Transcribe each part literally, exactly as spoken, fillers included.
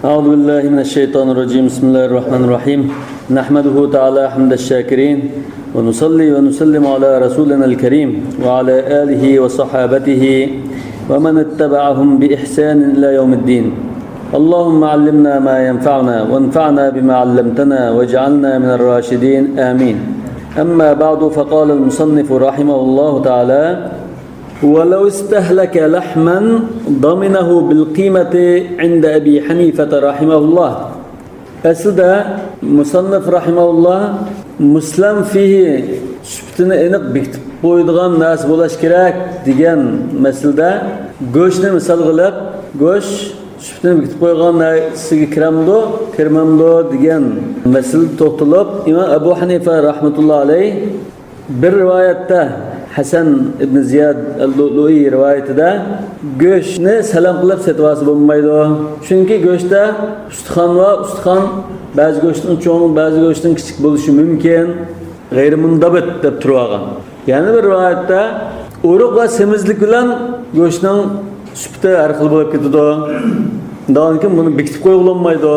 أعوذ بالله من الشيطان الرجيم. بسم الله الرحمن الرحيم. نحمده تعالى حمد الشاكرين، ونصلي ونسلم على رسولنا الكريم وعلى آله وصحابته ومن اتبعهم بإحسان إلى يوم الدين. اللهم علمنا ما ينفعنا وانفعنا بما علمتنا واجعلنا من الراشدين. آمين. أما بعد، فقال المصنف رحمه الله تعالى: ولو استهلك لحما ضمنه بالقيمة عند أبي حنيفة رحمه الله. ئەسلىدە مۇسەننىپ رەھىمەھۇللا مۇسلەم فىھى، سۈپىتىنى ئېنىق بېكىتىپ قويىدىغان نەرسە بولۇش كېرەك دېگەن مەسىلىدە، گۆشنى مىسالغا ئېلىپ، گۆش سۈپىتىنى بېكىتىپ قويغان نەرسىگە كىرەمدۇ، كىرمەمدۇ دېگەن مەسىلىدە توختىلىپ، ئىمام ئەبۇ ھەنىفە رەھمەتۇللا ئەلەيھ بىر رىۋايەتتە، ھەسەن ئىبن زىياد ئەل-لۇئلۇئى رىۋايىتىدە، گۆشنى سەلەم قىلىپ سېتىۋالسا بولمايدۇ. چۈنكى گۆشتە ئۇستىخان بار، ئۇستىخان بەزى گۆشنىڭ چوڭ، بەزى گۆشنىڭ كىچىك بولۇشى مۇمكىن. غەيرىي مۇنزەبىت دەپ تۇرۇۋالغان. يەنە بىر رىۋايەتتە، ئۇرۇق ۋە سېمىزلىك بىلەن گۆشنىڭ سۈپىتى ھەر خىل بولۇپ كېتىدۇ. ئۇنداقتىن كېيىن بۇنى بېكىتىپ قويغىلى بولمايدۇ.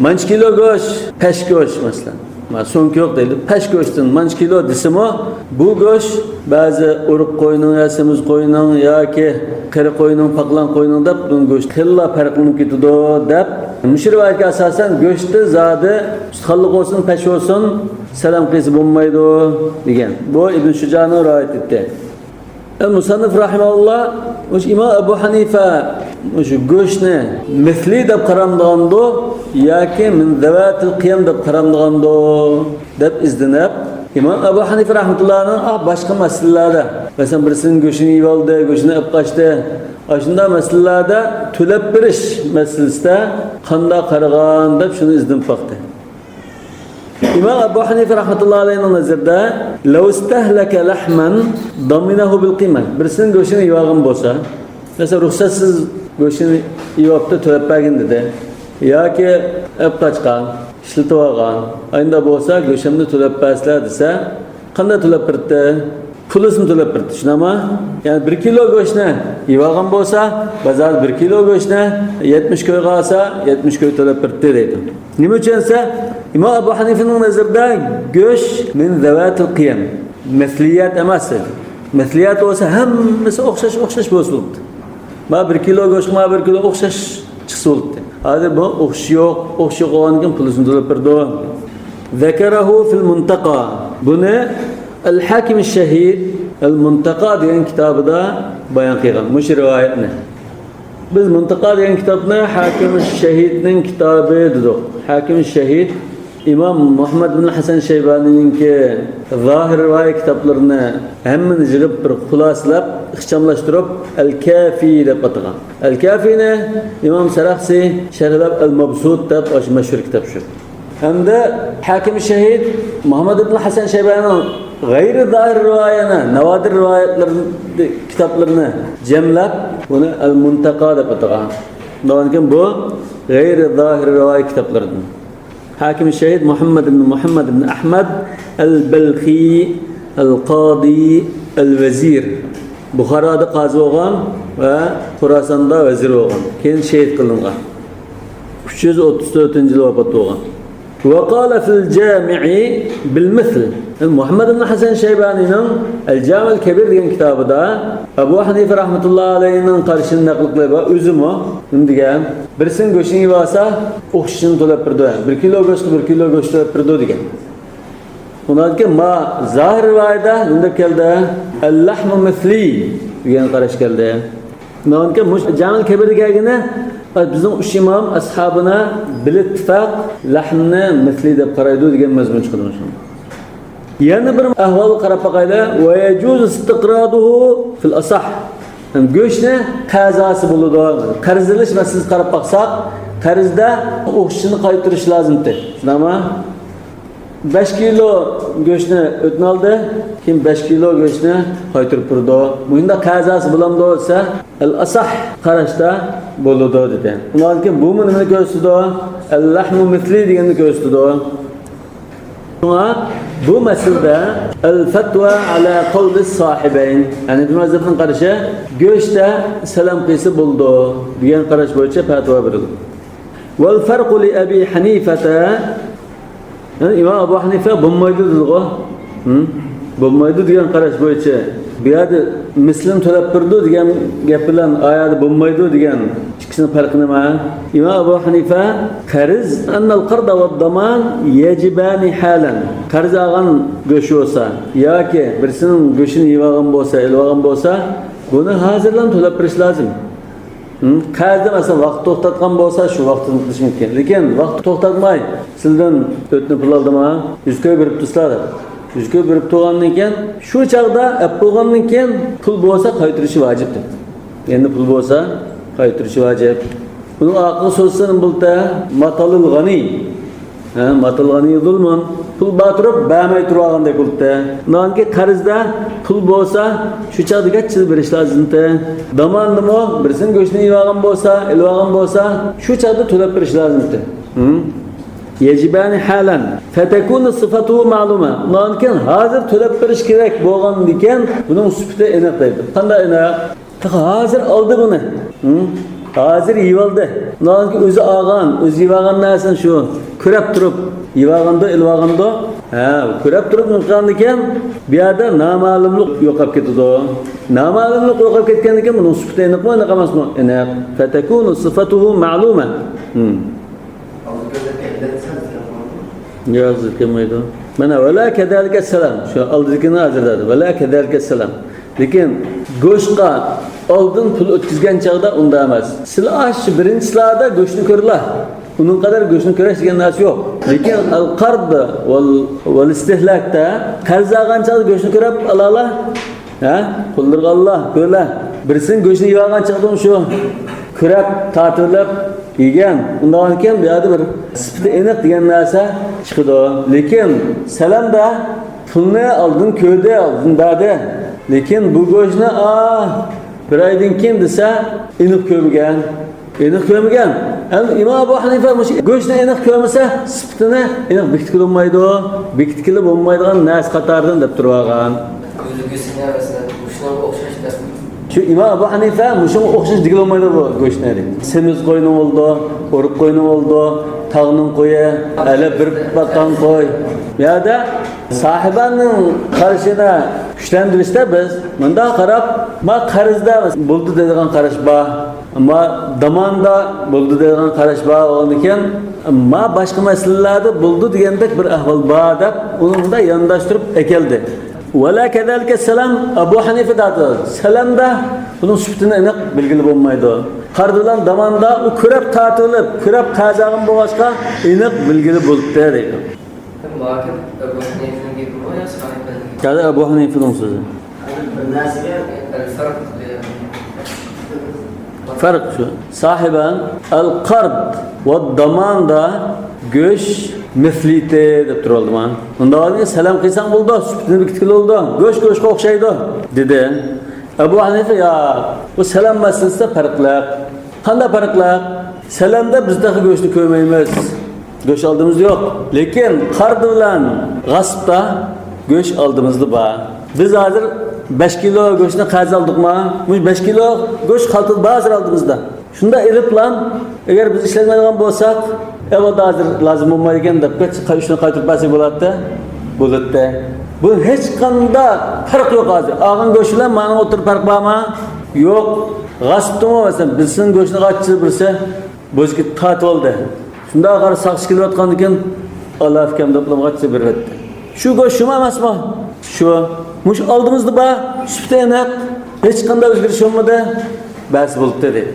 مانچە كىلو گۆش، پەش گۆش مەسىلەن. ما سوڭ كۆك دەيدۇ. پەش گۆشتىن مانچە كىلو دېسىمۇ، بۇ گۆش بەزى ئۇرۇق قوينىڭ يا سېمىز قوينىڭ ياكى قېرى قوينىڭ، پاقلان قوينىڭ دەپ، بۇنىڭ گۆشى خېلىلا پەرقلىنىپ كېتىدۇ دەپ، مۇشۇ رىۋايەتكە ئاساسەن گۆشتە زادى ئۇستىخانلىق بولسۇن، پەش بولسۇن، سەلەم قىلسا بولمايدۇ دېگەن. بۇ ئىبن شۇجانىڭ رىۋايىتى ئىدى. ئە، مۇسەننىپ رەھىمەھۇللا مۇشۇ ئىمام ئەبۇ ھەنىفە مۇشۇ گۆشنى مىسلى دەپ قارامدىغاندۇ ياكى مىن زەۋاتىل قىيەم دەپ قارامدىغاندۇ دەپ ئىزدىنىپ، ئىمام ئەبۇ ھەنىفە رەھمەتۇللاھنىڭ، ئا، باشقا مەسىلىلەردە، مەسىلەن، بىرسىنىڭ گۆشىنى يېۋالدى، گۆشىنى ئېلىپ قاچتى، ئاشۇنداق مەسىلىلەردە تۆلەپ بېرىش مەسىلىسىدە قانداق قارىغان دەپ شۇنى ئىزدىنىپ باقتى. ئىمام ئەبۇ ھەنىفە رەھمەتۇللا ئەلەيھىنىڭ نەزىرىدە، لەۋ ئىستەھلەكە لەھمەن دامىنەھۇ بىل قىيمە. بىرسىنىڭ گۆشىنى يېۋالغان بولسا، مەسىلەن، رۇخسەتسىز گۆشىنى يېۋاپتۇ، تۆلەپ بەرگىن دېدى. ياكى ئېلىپ قاچقان، ئىشلىتىۋالغان، ئاينىدا بولسا گۆشۈمنى تۆلەپ بەرسىلەر دېسە، قانداق تۆلەپ بېرىتتى؟ پۇلىسىنى تۆلەپ بېرىتتى، شۇنداقمۇ؟ يەنى بىر كىلو گۆشنى يېۋالغان بولسا، بازاردا بىر كىلو گۆشنى يەتمىش كويغا ئالسا، يەتمىش كوي تۆلەپ بېرىتتى دەيدۇ. نېمە ئۈچۈن دېسە، ئىمام ئەبۇ ھەنىفىنىڭ نەزىرىدە گۆش مىن زەۋاتىل قىيەم، مىسلىيەت ئەمەس دەيدۇ. مىسلىيەت بولسا ھەممىسى ئوخشاش، ئوخشاش بولسا بولدى. ما بىر كىلو گۆشكە ما بىر كىلو ئوخشاش چىقسا بولدى. ھازىر بۇ ئوخشىشى يوق، ئوخشىشى يوق بولغاندىن كېيىن پۇلىسىنى تۆلەپ بېرىدۇ. ذكره في المنتقى. بۇنى ئەل ھاكىم شەھىد ئەل مۇنتەقا دېگەن كىتابىدا بايان قىلغان مۇشۇ رىۋايەتنى. بىز مۇنتەقا دېگەن كىتابنى ھاكىم شەھىدنىڭ كىتابى دېدۇق. ھاكىم شەھىد ئىمام مۇھەممەد ئىبن ھەسەن شەيبانىنىڭكى زاھىر رىۋايە كىتابلىرىنى ھەممىنى يىغىپ بىر خۇلاسىلەپ، ئىخچاملاشتۇرۇپ ئەل كافى دەپ ئاتىغان. ئەل كافىنى ئىمام سەرەخسى شەرھلەپ ئەل مەبسۇت دەپ ئاشۇ مەشھۇر كىتاب شۇ. ھەمدە ھاكىم شەھىد مۇھەممەد ئىبن ھەسەن شەيبانىنىڭ غەيرىي زاھىر رىۋايەنى، ناۋادىر رىۋايەتلىرىنى، كىتابلىرىنى جەملەپ، بۇنى ئەل مۇنتەقا دەپ ئاتىغان. ئۇنىڭدىن كېيىن بۇ غەيرىي زاھىر رىۋايە كىتابلىرىدىن. ھاكىم شەھىد مۇھەممەد ئىبن مۇھەممەد ئىبن ئەھمەد ئەل بەلخى ئەل قادى ئەل ۋەزىر. بۇخارادا قازى بولغان ۋە خوراساندا ۋەزىر بولغان. كېيىن شېھىت قىلىنغان. ئۈچ يۈز ئوتتۇز تۆتىنچى يىلى ۋاپات بولغان. وقال في الجامع بالمثل. مۇھەممەد ئىبن ھەسەن شەيبانىنىڭ ئەل جامىل كەبىر دېگەن كىتابىدا ئەبۇ ھەنىفە رەھمەتۇللا ئەلەيھىنىڭ قارىشىنى نەقىل قىلىپ، ئۆزىمۇ نېمە دېگەن؟ بىرسىنىڭ گۆشىنى يېۋالسا، ئوخشىشىنى تۆلەپ بېرىدۇ. بىر كىلو گۆشكە بىر كىلو گۆش تۆلەپ بېرىدۇ دېگەن. ئۇنىڭدىن كېيىن ما زاھىر رىۋايەتتە نېمە دەپ كەلدى؟ اللحم مثلي دېگەن قاراش كەلدى. ئۇنىڭدىن كېيىن مۇشۇ جامىل كەبىردە كەلگىنى، بىزنىڭ ئۈچ ئىمام ئەسھابىنا بىل ئىتتىپاق لەھمنى مىسلى دەپ قارايدۇ دېگەن مەزمۇن چىقىدۇ مۇشۇ. يەنە بىر ئەھۋالغا قاراپ باقايلى. ويجوز استقراضه في الأصح. يەنى گۆشنى قەزاسى بولىدۇ. قەرز ئېلىش مەسىلىسىگە قاراپ باقساق، قەرزدە ئوخشىشىنى قايتۇرۇش لازىمتى. شۇنداقمۇ؟ بەش كىلو گۆشنى ئۆتۈنۈۋالدى، كېيىن بەش كىلو گۆشنى قايتۇرۇپ بېرىدۇ. مۇشۇنداق قەزاسى بولامدۇ دېسە، ئەل ئاساھ قاراشتا بولىدۇ دېدى. ئۇنىڭدىن كېيىن بۇمۇ نېمىنى كۆرسىتىدۇ؟ ئەل لەھمۇ مىسلى دېگەننى كۆرسىتىدۇ. شۇڭا بۇ مەسىلىدە ئەل فەتۋا ئەلا قەۋلى ساھىبەين، ھەنەفىي مەزھەپنىڭ قارىشى، گۆشتە سەلەم قىلسا بولىدۇ دېگەن قاراش بويىچە پەتىۋا بېرىلىدۇ. والفرق لأبي حنيفة، يەنى ئىمام ئەبۇ ھەنىفە بولمايدۇ دېدىغۇ. ھە؟ بولمايدۇ دېگەن قاراش بويىچە، بۇ يەردە مىسلىنى تۆلەپ بېرىدۇ دېگەن گەپ بىلەن ئايەردە بولمايدۇ دېگەن ئىككىسىنىڭ پەرقى نېمە؟ ئىمام ئەبۇ ھەنىفە، قەرز، أن القرض والضمان يجبان حالا، قەرز ئالغان گۆش بولسا ياكى بىرسىنىڭ گۆشىنى يېۋالغان بولسا، ئېلىۋالغان بولسا، بۇنى ھازىرلا تۆلەپ بېرىش لازىم. ھە؟ قەرزدە مەسىلەن ۋاقىت توختاتقان بولسا، شۇ ۋاقىتتا قىلىش مۇمكىن. لېكىن ۋاقىت توختاتماي، سىلىدىن ئۆتنە پۇل ئالدىم ھە، يۈز كوي بېرىپ تۇرسىلا، يۈز كوي بېرىپ تۇرغاندىن كېيىن، شۇ چاغدا ئەپ بولغاندىن كېيىن پۇل بولسا قايتۇرۇشى ۋاجىپ دەپ. ئەمدى پۇل بولسا قايتۇرۇشى ۋاجىپ. بۇنىڭ ئارقىسى سۆزسىنى بۇلتا ماتالىل غەنىي. ھە، ماتالىل غەنىي زۇلمۇن. پۇل بار تۇرۇپ بەرمەي تۇرۇۋالغاندەك بولۇپتۇ. نانكى قەرزدە پۇل بولسا، شۇ چاغدا گەچچىلا بېرىش لازىمتى. داماندىمۇ بىرسىنىڭ گۆشىنى يېۋالغان بولسا، ئېلىۋالغان بولسا، شۇ چاغدا تۆلەپ بېرىش لازىمتى. ھە؟ يجبان حالا فتكون صفته معلومة. ئۇنىڭدىن كېيىن ھازىر تۆلەپ بېرىش كېرەك بولغاندىكىن، بۇنىڭ سۈپىتى ئېنىق دەيدۇ. قانداق ئېنىق؟ تېخى ھازىر ئالدى بۇنى. ھە؟ ھازىر يېۋالدى. ئۇنىڭدىن كېيىن ئۆزى ئالغان، ئۆزى يېۋالغان نەرسىنى شۇ كۆرەپ تۇرۇپ يېۋالغاندۇ، ئېلىۋالغاندۇ. ھە، كۆرەپ تۇرۇپ قىلغاندىكىن، بۇ يەردە نامەلۇملۇق يوقاپ كېتىدۇ. نامەلۇملۇق يوقاپ كەتكەندىكىن، بۇنىڭ سۈپىتى ئېنىقمۇ، ئېنىق ئەمەسمۇ؟ ئېنىق. فتكون صفته معلومة. ھە. يازىلىپ كەلمەيدۇ. مانا، ۋەلا كەزالىكە سەلام. شۇ ئالدىدىكىنى ھازىر دېدى. ۋەلا كەزالىكە سەلام. لېكىن گۆشقا ئالدىن پۇل ئۆتكۈزگەن چاغدا ئۇنداق ئەمەس. سىلە ئاشۇ بىرىنچىلاردا گۆشنى كۆرىلا. ئۇنىڭ قەدەر گۆشنى كۆرۈش دېگەن نەرسە يوق. لېكىن ئەل قەرز ۋەل، ۋەل ئىستىھلاكتا قەرز ئالغان چاغدا گۆشنى كۆرۈپ ئالالا. ھە؟ قوللىرىغا ئاللا، كۆرلە. بىرسىنىڭ گۆشىنى يېۋالغان چاغدىمۇ شۇ كۆرەپ، تارتىۋېلىپ يېگەن. ئۇنداق ئىكەن، بۇ يەردە بىر سۈپىتى ئېنىق دېگەن نەرسە چىقىدۇ. لېكىن سەلەمدە پۇلنى ئالدىن كۆردى، ئالدىن بەردى. لېكىن بۇ گۆشنى، ئا، بىر ئايدىن كېيىن دېسە، ئېنىق كۆرمىگەن. ئېنىق كۆرمىگەن. ئەمدى ئىمام ئەبۇ ھەنىفە مۇشۇ گۆشنى ئېنىق كۆرمىسە، سۈپىتىنى ئېنىق بېكىتكىلى بولمايدۇ. بېكىتكىلى بولمايدىغان نەرسە قاتارىدىن دەپ تۇرۇۋالغان. ئۆزى گۆشىنى مەسىلەن، مۇشۇنىڭغا ئوخشاش دەپ. شۇ ئىمام ئەبۇ ھەنىفە مۇشۇنىڭغا ئوخشاش دېگىلى بولمايدۇ بۇ گۆشنى. سېمىز قوينىڭ بولىدۇ، ئورۇق قوينىڭ بولىدۇ، تاغنىڭ قويى، ھەلە بېرىپ باققان قوي. بۇ يەردە ساھىبانىڭ قارىشىنى كۈچلەندۈرۈشتە بىز مۇنداق قاراپ، ما قەرزدە بولىدۇ دەيدىغان قاراش بار. ئەمما داماندا بولىدۇ دەيدىغان قاراش بار، ئۇنىڭدىن كېيىن ما باشقا مەسىلىلەردە بولىدۇ دېگەندەك بىر ئەھۋال بار دەپ، ئۇنى مۇنداق يانداشتۇرۇپ ئەكەلدى. ۋەلا كەزالىكە سەلام، ئەبۇ ھەنىفە دەيدۇ، سەلەمدە بۇنىڭ سۈپىتىنى ئېنىق بىلگىلى بولمايدۇ. قەرز بىلەن داماندا ئۇ كۆرەپ تارتىۋېلىپ، كۆرەپ قەرز ئالغان بولغاچقا، ئېنىق بىلگىلى بولۇپتۇ دەيدۇ. ماكىن ئەبۇ ھەنىفىنىڭ گېپىمۇ يا ساھىبەنىڭ گېپىمۇ؟ يەنى ئەبۇ ھەنىفىنىڭ سۆزى. بىر نەرسىگە ئەل فەرق. فەرق شۇ. ساھىبەن ئەل قەرز ۋە داماندا گۆش مىسلىيىتى دەپ تۇرۇۋالدى مانا. ئۇنداق بولغاندىكىن سەلەم قىلساڭ بولىدۇ، سۈپىتىنى بېكىتكىلى بولىدۇ. گۆش گۆشكە ئوخشايدۇ، دېدى. ئەبۇ ھەنىفە، ياق، بۇ سەلەم مەسىلىسىدە پەرقلىق. قانداق پەرقلىق؟ سەلەمدە بىز تېخى گۆشنى كۆرمەيمىز. گۆش ئالدىمىزدا يوق. لېكىن قەرز بىلەن غەسىپتا گۆش ئالدىمىزدا بار. بىز ھازىر بەش كىلو گۆشنى قەرز ئالدۇقما؟ مۇشۇ بەش كىلو گۆش خالتىدا بار ھازىر ئالدىمىزدا. شۇنداق ئېلىپلا، ئەگەر بىز ئىشلەتمەيدىغان بولساق، ئەۋەلدە ھازىر لازىم بولمايدىكەن دەپ، شۇنى قايتۇرۇپ بەرسەك بولاتتى. بولاتتى. بۇ ھېچقانداق پەرق يوق ھازىر. ئالغان گۆش بىلەن مانىڭ ئوتتۇرىدا پەرق بارمۇ؟ يوق. غەسىپتىمۇ، مەسىلەن، بىرسىنىڭ گۆشىنى غاچچىل بىرسى بوزكىت تارتىۋالدى. شۇنداق قارا ساقچى كېلىۋاتقاندىكىن، ئالا ئۇكام دەپ غاچچىل بېرىۋەتتى. شۇ گۆش شۇمۇ ئەمەسمۇ؟ شۇ. مۇشۇ ئالدىمىزدا بار، سۈپىتى ئېنىق، ھېچقانداق ئۆزگىرىش بولمىدى، بەرسە بولۇپتۇ دەيدۇ.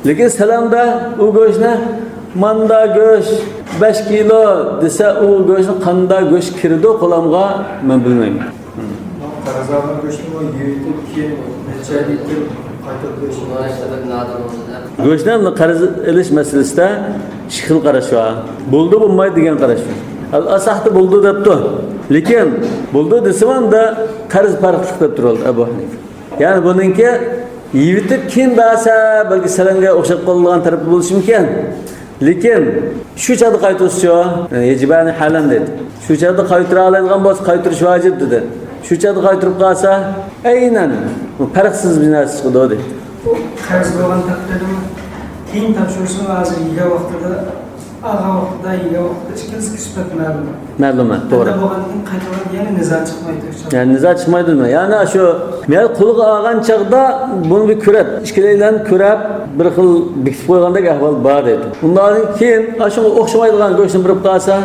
لېكىن سەلەمدە ئۇ گۆشنى، ماندا گۆش بەش كىلو دېسە، ئۇ گۆشنى قاندا گۆش كىرىدۇ قولامغا، مەن بىلمەيمەن. قەرز ئالغان گۆشنى يېۋېتىپ، كېيىن نەچچە ئايدىن كېيىن قايتۇرۇپ بېرىش. گۆشنى قەرز ئېلىش مەسىلىسىدە ئىككى خىل قاراش بار. بولىدۇ، بولمايدۇ دېگەن قاراش بار. ئەل ئەسەھتە بولىدۇ دەپتۇ. لېكىن بولىدۇ دېسىمۇ، ئەمدى قەرز پەرقلىق دەپ تۇرۇۋالدى ئەبۇ ھەنىفە. يەنى بۇنىڭكى يېۋىتىپ كېيىن بەرسە، بەلكى سەلەمگە ئوخشاپ قالىدىغان تەرىپى بولۇشى مۇمكىن. لېكىن شۇ چاغدا قايتۇرسىچۇ، يەجىبانى ھالەن دېدى. شۇ چاغدا قايتۇرالايدىغان بولسا، قايتۇرۇش ۋاجىپ دېدى. شۇ چاغدا قايتۇرۇپ قالسا، ئەينەن بۇ پەرقسىز بىر نەرسە چىقىدۇ دېدى. ئۇ قەرز بولغان تەقدىردىمۇ كېيىن تاپشۇرسىمۇ، ھازىر يېگەن ۋاقتىدا ئالغان ۋاقتىدا، يېگەن ۋاقتىدا ئىككىلىسىدىكى سۈپەت مەلۇم. مەلۇم، توغرا. ئەمدى بولغاندىن كېيىن قايتىدىن يەنە نىزا چىقمايدۇ. يەنى نىزا چىقمايدۇ. يەنى شۇ مەيلى قولىغا ئالغان چاغدا بۇنى بىر كۆرۈپ، ئىككىلەيلەن كۆرۈپ، بىر خىل بېكىتىپ قويغاندەك ئەھۋال بار دەيدۇ. ئۇنداقتىن كېيىن شۇڭا ئوخشىمايدىغان گۆشنى بېرىپ قالسا،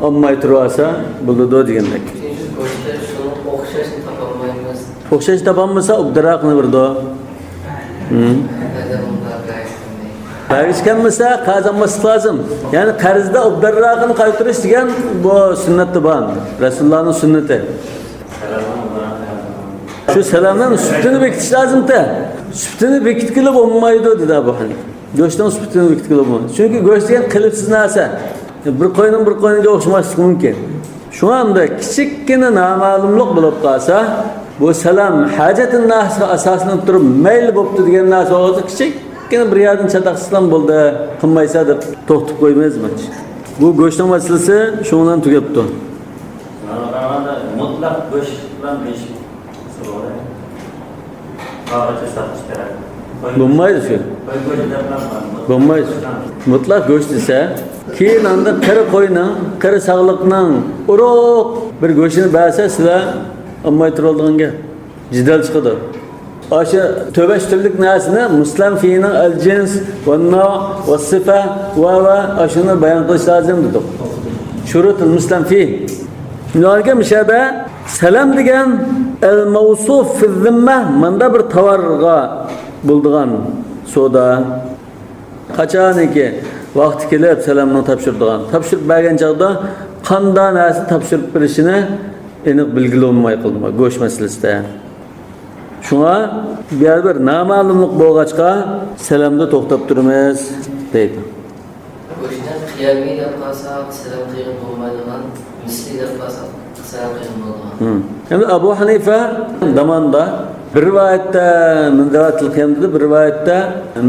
ئالماي تۇرۇۋالسا بولىدۇ دېگەندەك. ئىككىنچى گۆشتە شۇنىڭ ئوخشاشنى تاپالمايمىز. ئوخشاش تاپالمىسا، ئوبدانراقنى بېرىدۇ. ھىم. بەرگۈسى كەلمىسە، قەرز ئالماسلىق لازىم. يەنى قەرزدە ئوبدانراقىنى قايتۇرۇش دېگەن بۇ سۈننەتتە بار. رەسۇلۇللانىڭ سۈننىتى. شۇ سەلەمنىڭ سۈپىتىنى بېكىتىش لازىمتى. سۈپىتىنى بېكىتكىلى بولمايدۇ، دېدى ئەبۇ ھەنىفە. گۆشنىڭ سۈپىتىنى بېكىتكىلى بولمايدۇ. چۈنكى گۆش دېگەن قېلىپسىز نەرسە. بىر قوينىڭ بىر قوينىڭغا ئوخشىماسلىقى مۇمكىن. شۇڭا ئەمدى كىچىككىنە نامەلۇملۇق بولۇپ قالسا، بۇ سەلەم ھاجەتۇنناسقا ئاساسلىنىپ تۇرۇپ مەيلى بوپتۇ دېگەن نەرسە بولسا، كىچىككىنە بىر يەردىن چاتاقسىزلام بولدى، قىلمايسا دەپ توختىتىپ قويىمىز. بۇ گۆشنىڭ مەسىلىسى شۇنىڭ بىلەن تۈگەپتۇ. مۇتلەق گۆش بىلەن بېشى بولمايدۇ شۇ. بولمايدۇ. مۇتلەق گۆش دېسە، كېيىن ئاندىن قېرى قوينىڭ، قېرى ساغلىقنىڭ ئۇرۇق بىر گۆشىنى بەرسە، سىلەر ئالماي تۇرالىدىغان گەپ. جېدەل چىقىدۇ. ئاشۇ تۆۋەش تۈرلۈك نەرسىنى مۇسلەم فىنىڭ ئەل جىنس، ۋە نەۋ، ۋە سىفە، ۋە، ۋە، ئاشۇنى بايان قىلىش لازىم دېدۇق. شۇرۇتۇل مۇسلەم فى. شۇنداق ئىكەن، مۇشۇ يەردە سەلەم دېگەن ئەل مەۋسۇف فىز زىممە، ماندا بىر تاۋارغا بولىدىغان سودا. قاچانكى ۋاقتى كېلىپ سەلەمنى تاپشۇرىدىغان، تاپشۇرۇپ بەرگەن چاغدا قاندا نەرسە تاپشۇرۇپ بېرىشىنى ئېنىق بىلگىلى بولماي قالدى گۆش مەسىلىسىدە. شۇڭا بۇ يەردە بىر نامەلۇملۇق بولغاچقا سەلەمدە توختاپ تۇرىمىز دەيدۇ. گۆشنى قىيامى دەپ قالساق، سەلەم قىلغىلى بولمايدىغان، مىسلى دەپ قالساق، سەلەم قىلغىلى بولىدىغان. ھىم. ئەمدى ئەبۇ ھەنىفە زامانىدا بىر رىۋايەتتە، مىن رىۋايەتىل قىيام دېدى، بىر رىۋايەتتە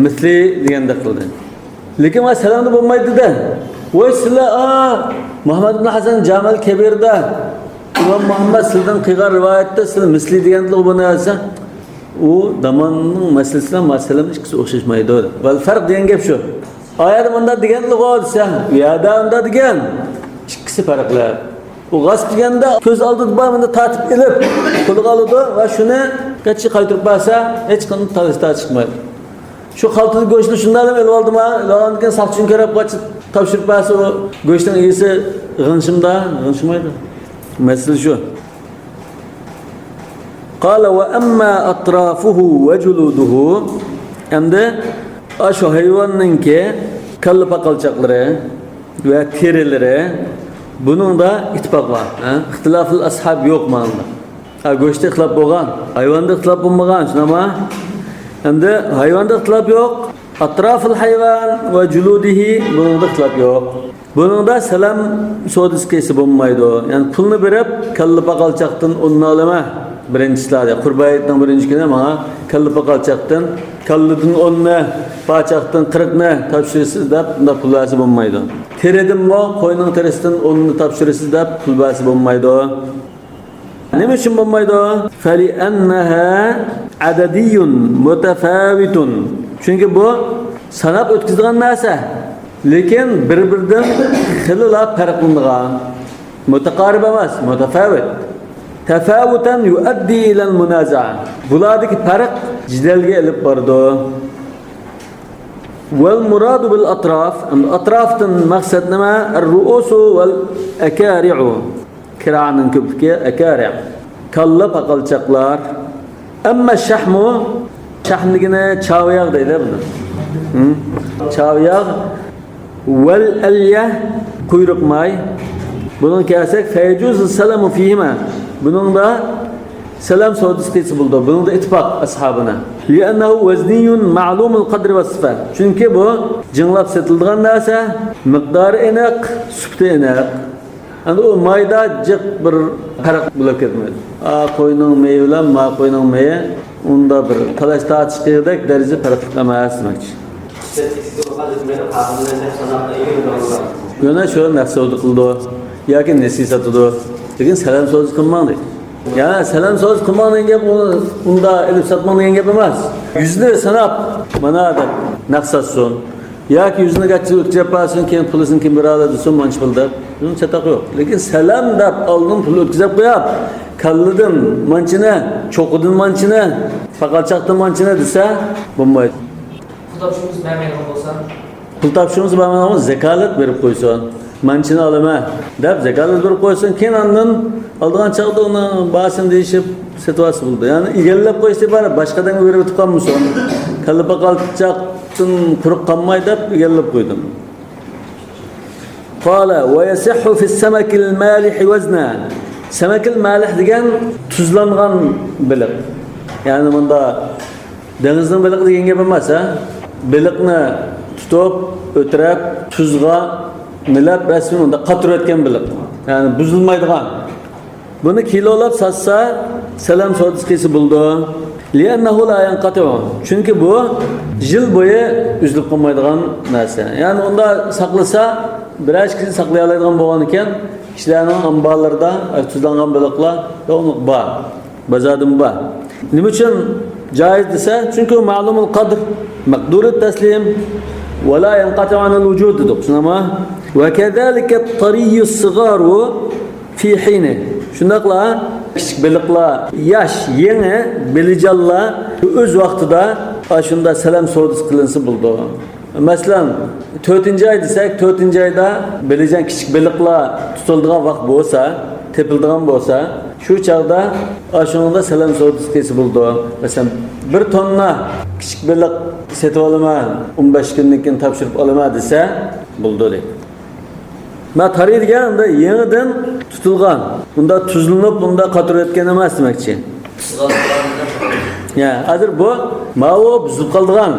مىسلى دېگەندەك قىلدى. لېكىن مانا سەلەمدە بولمايدۇ-دە. ۋاي سىلەر، ئا، مۇھەممەد ئىبن ھەسەن جامەل كەبىردە، ئىمام مۇھەممەد سىلەردىن قىلغان رىۋايەتتە سىلەر مىسلى دېگەندىلا بۇنى دېسە، ئۇ زاماننىڭ مەسىلىسى بىلەن مانا سەلەم ئىككىسى ئوخشاشمايدۇ. ۋەل فەرق دېگەن گەپ شۇ. ئايەتتە مۇنداق دېگەنلىغۇ دېسە، ئۇ يەردە ئۇنداق دېگەن. ئىككىسى پەرقلىق. ئۇ غاسىپ دېگەندە كۆز ئالدىدا بار، مۇنداق تارتىپ ئېلىپ قولىغا ئالىدۇ ۋە شۇنى قېچىشقا قايتۇرۇپ بەرسە، ھېچقانداق تارىختا چىقمايدۇ. شۇ خالتىدا گۆشنى شۇنداق دەپ ئېلىۋالدىما، ئېلىۋالغاندىن كېيىن ساقچىنى كۆرۈپ قاچىپ تاپشۇرۇپ بەرسە، ئۇ گۆشنىڭ ئىسى غىڭشىمدا، غىڭشىمايدۇ. مەسىلە شۇ. قال وأما أطرافه وجلوده. ئەمدى ئاشۇ ھايۋاننىڭكى كاللا پاقالچاقلىرى ۋە تېرىلىرى، بۇنىڭدا ئىتتىپاق بار. ھە؟ ئىختىلاپۇل ئەسھاب يوق مانا. ھە، گۆشتە ئىختىلاپ بولغان، ھايۋاندا ئىختىلاپ بولمىغان، شۇنداقمۇ؟ ئەمدى ھايۋاندا ئىختىلاپ يوق. ئەترافۇل ھايۋان ۋە جۇلۇدىھى، بۇنىڭدا ئىختىلاپ يوق. بۇنىڭدا سەلەم سودىسى قىلسا بولمايدۇ. يەنى پۇلنى بېرىپ، كاللا پاقالچاقتىن ئوننى ئالىمەن. بىرىنچىسىلەردە، قۇربان ھېيتنىڭ بىرىنچى كۈنى ماڭا كاللا پاقالچاقتىن، كاللىدىن ئوننى، پاچاقتىن قىرىقنى تاپشۇرىسىز دەپ، بۇنداق پۇل بەرسە بولمايدۇ. تېرىدىنمۇ، قوينىڭ تېرىسىدىن ئوننى تاپشۇرىسىز دەپ پۇل بەرسە بولمايدۇ. نېمە ئۈچۈن بولمايدۇ؟ فلأنها عددي متفاوت. چۈنكى بۇ ساناپ ئۆتكۈزىدىغان نەرسە، لېكىن بىر-بىرىدىن خېلىلا پەرقلىنىدىغان. مۇتەقارىب ئەمەس، مۇتەفاۋىت. تفاوتا يؤدي إلى المنازعة. بۇلاردىكى پەرق جېدەلگە ئېلىپ بارىدۇ. والمراد بالأطراف، ئەترافتىن مەقسەت نېمە؟ الرؤوس والأكارع. كىرانىڭ كۆپلۈكى ئەكارە. كاللا پاقالچاقلار. ئەمما شەھمۇ، شەھم دېگىنى چاۋياغ دەيدۇ بۇنى. ھىم؟ چاۋياغ. ۋەل ئەليە، قۇيرۇق ماي. بۇنىڭغا كەلسەك، فيجوز السلم فيهما. بۇنىڭدا سەلەم سودىسى قىلسا بولىدۇ. بۇنىڭدا ئىتتىپاق ئەسھابىنا. لأنه وزني معلوم القدر والصفة. چۈنكى بۇ جىڭلاپ سېتىلىدىغان نەرسە، مىقدارى ئېنىق، سۈپىتى ئېنىق. ئەمدى ئۇ مايدا جىق بىر پەرق بولۇپ كەتمەيدۇ. ئا قوينىڭ مېيى بىلەن ما قوينىڭ مېيى ئۇندا بىر تالاش تارتىش قىلغۇدەك دەرىجىدە پەرقلىق ئەمەس دېمەكچى. يەنە شۇ نەق سودا قىلىدۇ ياكى نېسى ساتىدۇ. لېكىن سەلەم سودىسى قىلماڭ دەيدۇ. يەنە سەلەم سودىسى قىلماڭ دېگەن گەپ ئۇندا ئېلىپ ساتماڭ دېگەن گەپ ئەمەس. يۈزنى ساناپ، مانا دەپ نەق ساتسۇن. ياكى يۈزىنى گاچچىدىن ئۆتكۈزۈپ بەرسۇن، كېيىن پۇلىسىنى كىم بېرەلەي دېسۇن، مانچە پۇل دەپ. بۇنىڭ چاتاقى يوق. لېكىن سالام دەپ ئالدىن پۇل ئۆتكۈزۈپ قويۇپ، كاللىدىن مانچىنى، چوقىدىن مانچىنى، پاقالچاقتىن مانچىنى دېسە، بولمايدۇ. پۇل تاپشۇرمىسا بەرمەيدىغان بولسا؟ پۇل تاپشۇرمىسا بەرمەيدىغان بولسا، زاكالەت بېرىپ قويسۇن. مانچىنى ئالىمەن دەپ زاكالەت بېرىپ قويسۇن. كېيىن ئاندىن ئالىدىغان چاغدا ئۇنىڭ باھاسىنى دېيىشىپ سېتىۋالسا بولىدۇ. يەنى ئىگىلەپ قويۇش ئىبارەت، باشقا ئادەمگە بېرىۋېتىپ قالمىسۇن. كاللا پاقالچاقتىن قۇرۇق قالماي دەپ ئىگىلەپ قويدۇم. قال ويصح في السمك المالح وزنا. سەمەكىل مالىھ دېگەن تۇزلانغان بېلىق. يەنى مۇندا دېڭىزنىڭ بېلىقى دېگەن گەپ ئەمەس، ھە؟ بېلىقنى تۇتۇپ، ئۆتۈرۈپ، تۇزغا مىلەپ، رەسمىي ئۇنداق قاتۇرۇۋەتكەن بېلىق. يەنى بۇزۇلمايدىغان. بۇنى كىلولاپ ساتسا، سالام سودىسى قىلسا بولىدۇ. لأنه لا ينقطع. چۈنكى بۇ يىل بويى ئۈزۈلۈپ قالمايدىغان نەرسە. يەنى ئۇندا ساقلىسا، بىرەر ئىككى يىل ساقلىيالايدىغان بولغانىكەن، كىشىلەرنىڭ ئامبارلىرىدا تۇزلانغان بېلىقلار داۋاملىق بار. بازاردىمۇ بار. نېمە ئۈچۈن جائىز دېسە، چۈنكى ئۇ مەلۇمۇل قەدر، مەقدۇرۇت تەسلىم، ۋە لا يەنقەتىئۇ ئەنىل ۋۇجۇد دېدۇق، شۇنداقمۇ؟ ۋە كەزالىكە تەرىييۇس سىغارۇ فى ھىنى. شۇنداقلا كىچىك بېلىقلار، ياش، يېڭى بېلىجانلار ئۆز ۋاقتىدا ئاشۇنداق سالام سودىسى قىلىنسا بولىدۇ. مەسىلەن، تۆتىنچى ئاي دېسەك، تۆتىنچى ئايدا بېلىجان كىچىك بېلىقلار تۇتۇلىدىغان ۋاقىت بولسا، تېپىلىدىغان بولسا، شۇ چاغدا ئاشۇنىڭدا سالام سودىسى قىلسا بولىدۇ. مەسىلەن، بىر توننا كىچىك بېلىق سېتىۋالىمەن، ئون بەش كۈندىن كېيىن تاپشۇرۇپ ئالىمەن دېسە، بولىدۇ دەيدۇ. مانا تارىي دېگەن ئەمدى يېڭىدىن تۇتۇلغان، بۇندا تۇزلىنىپ، بۇندا قاتۇرۇۋەتكەن ئەمەس دېمەكچى. يا، ھازىر بۇ، ماۋۇ بۇزۇلۇپ قالىدىغان،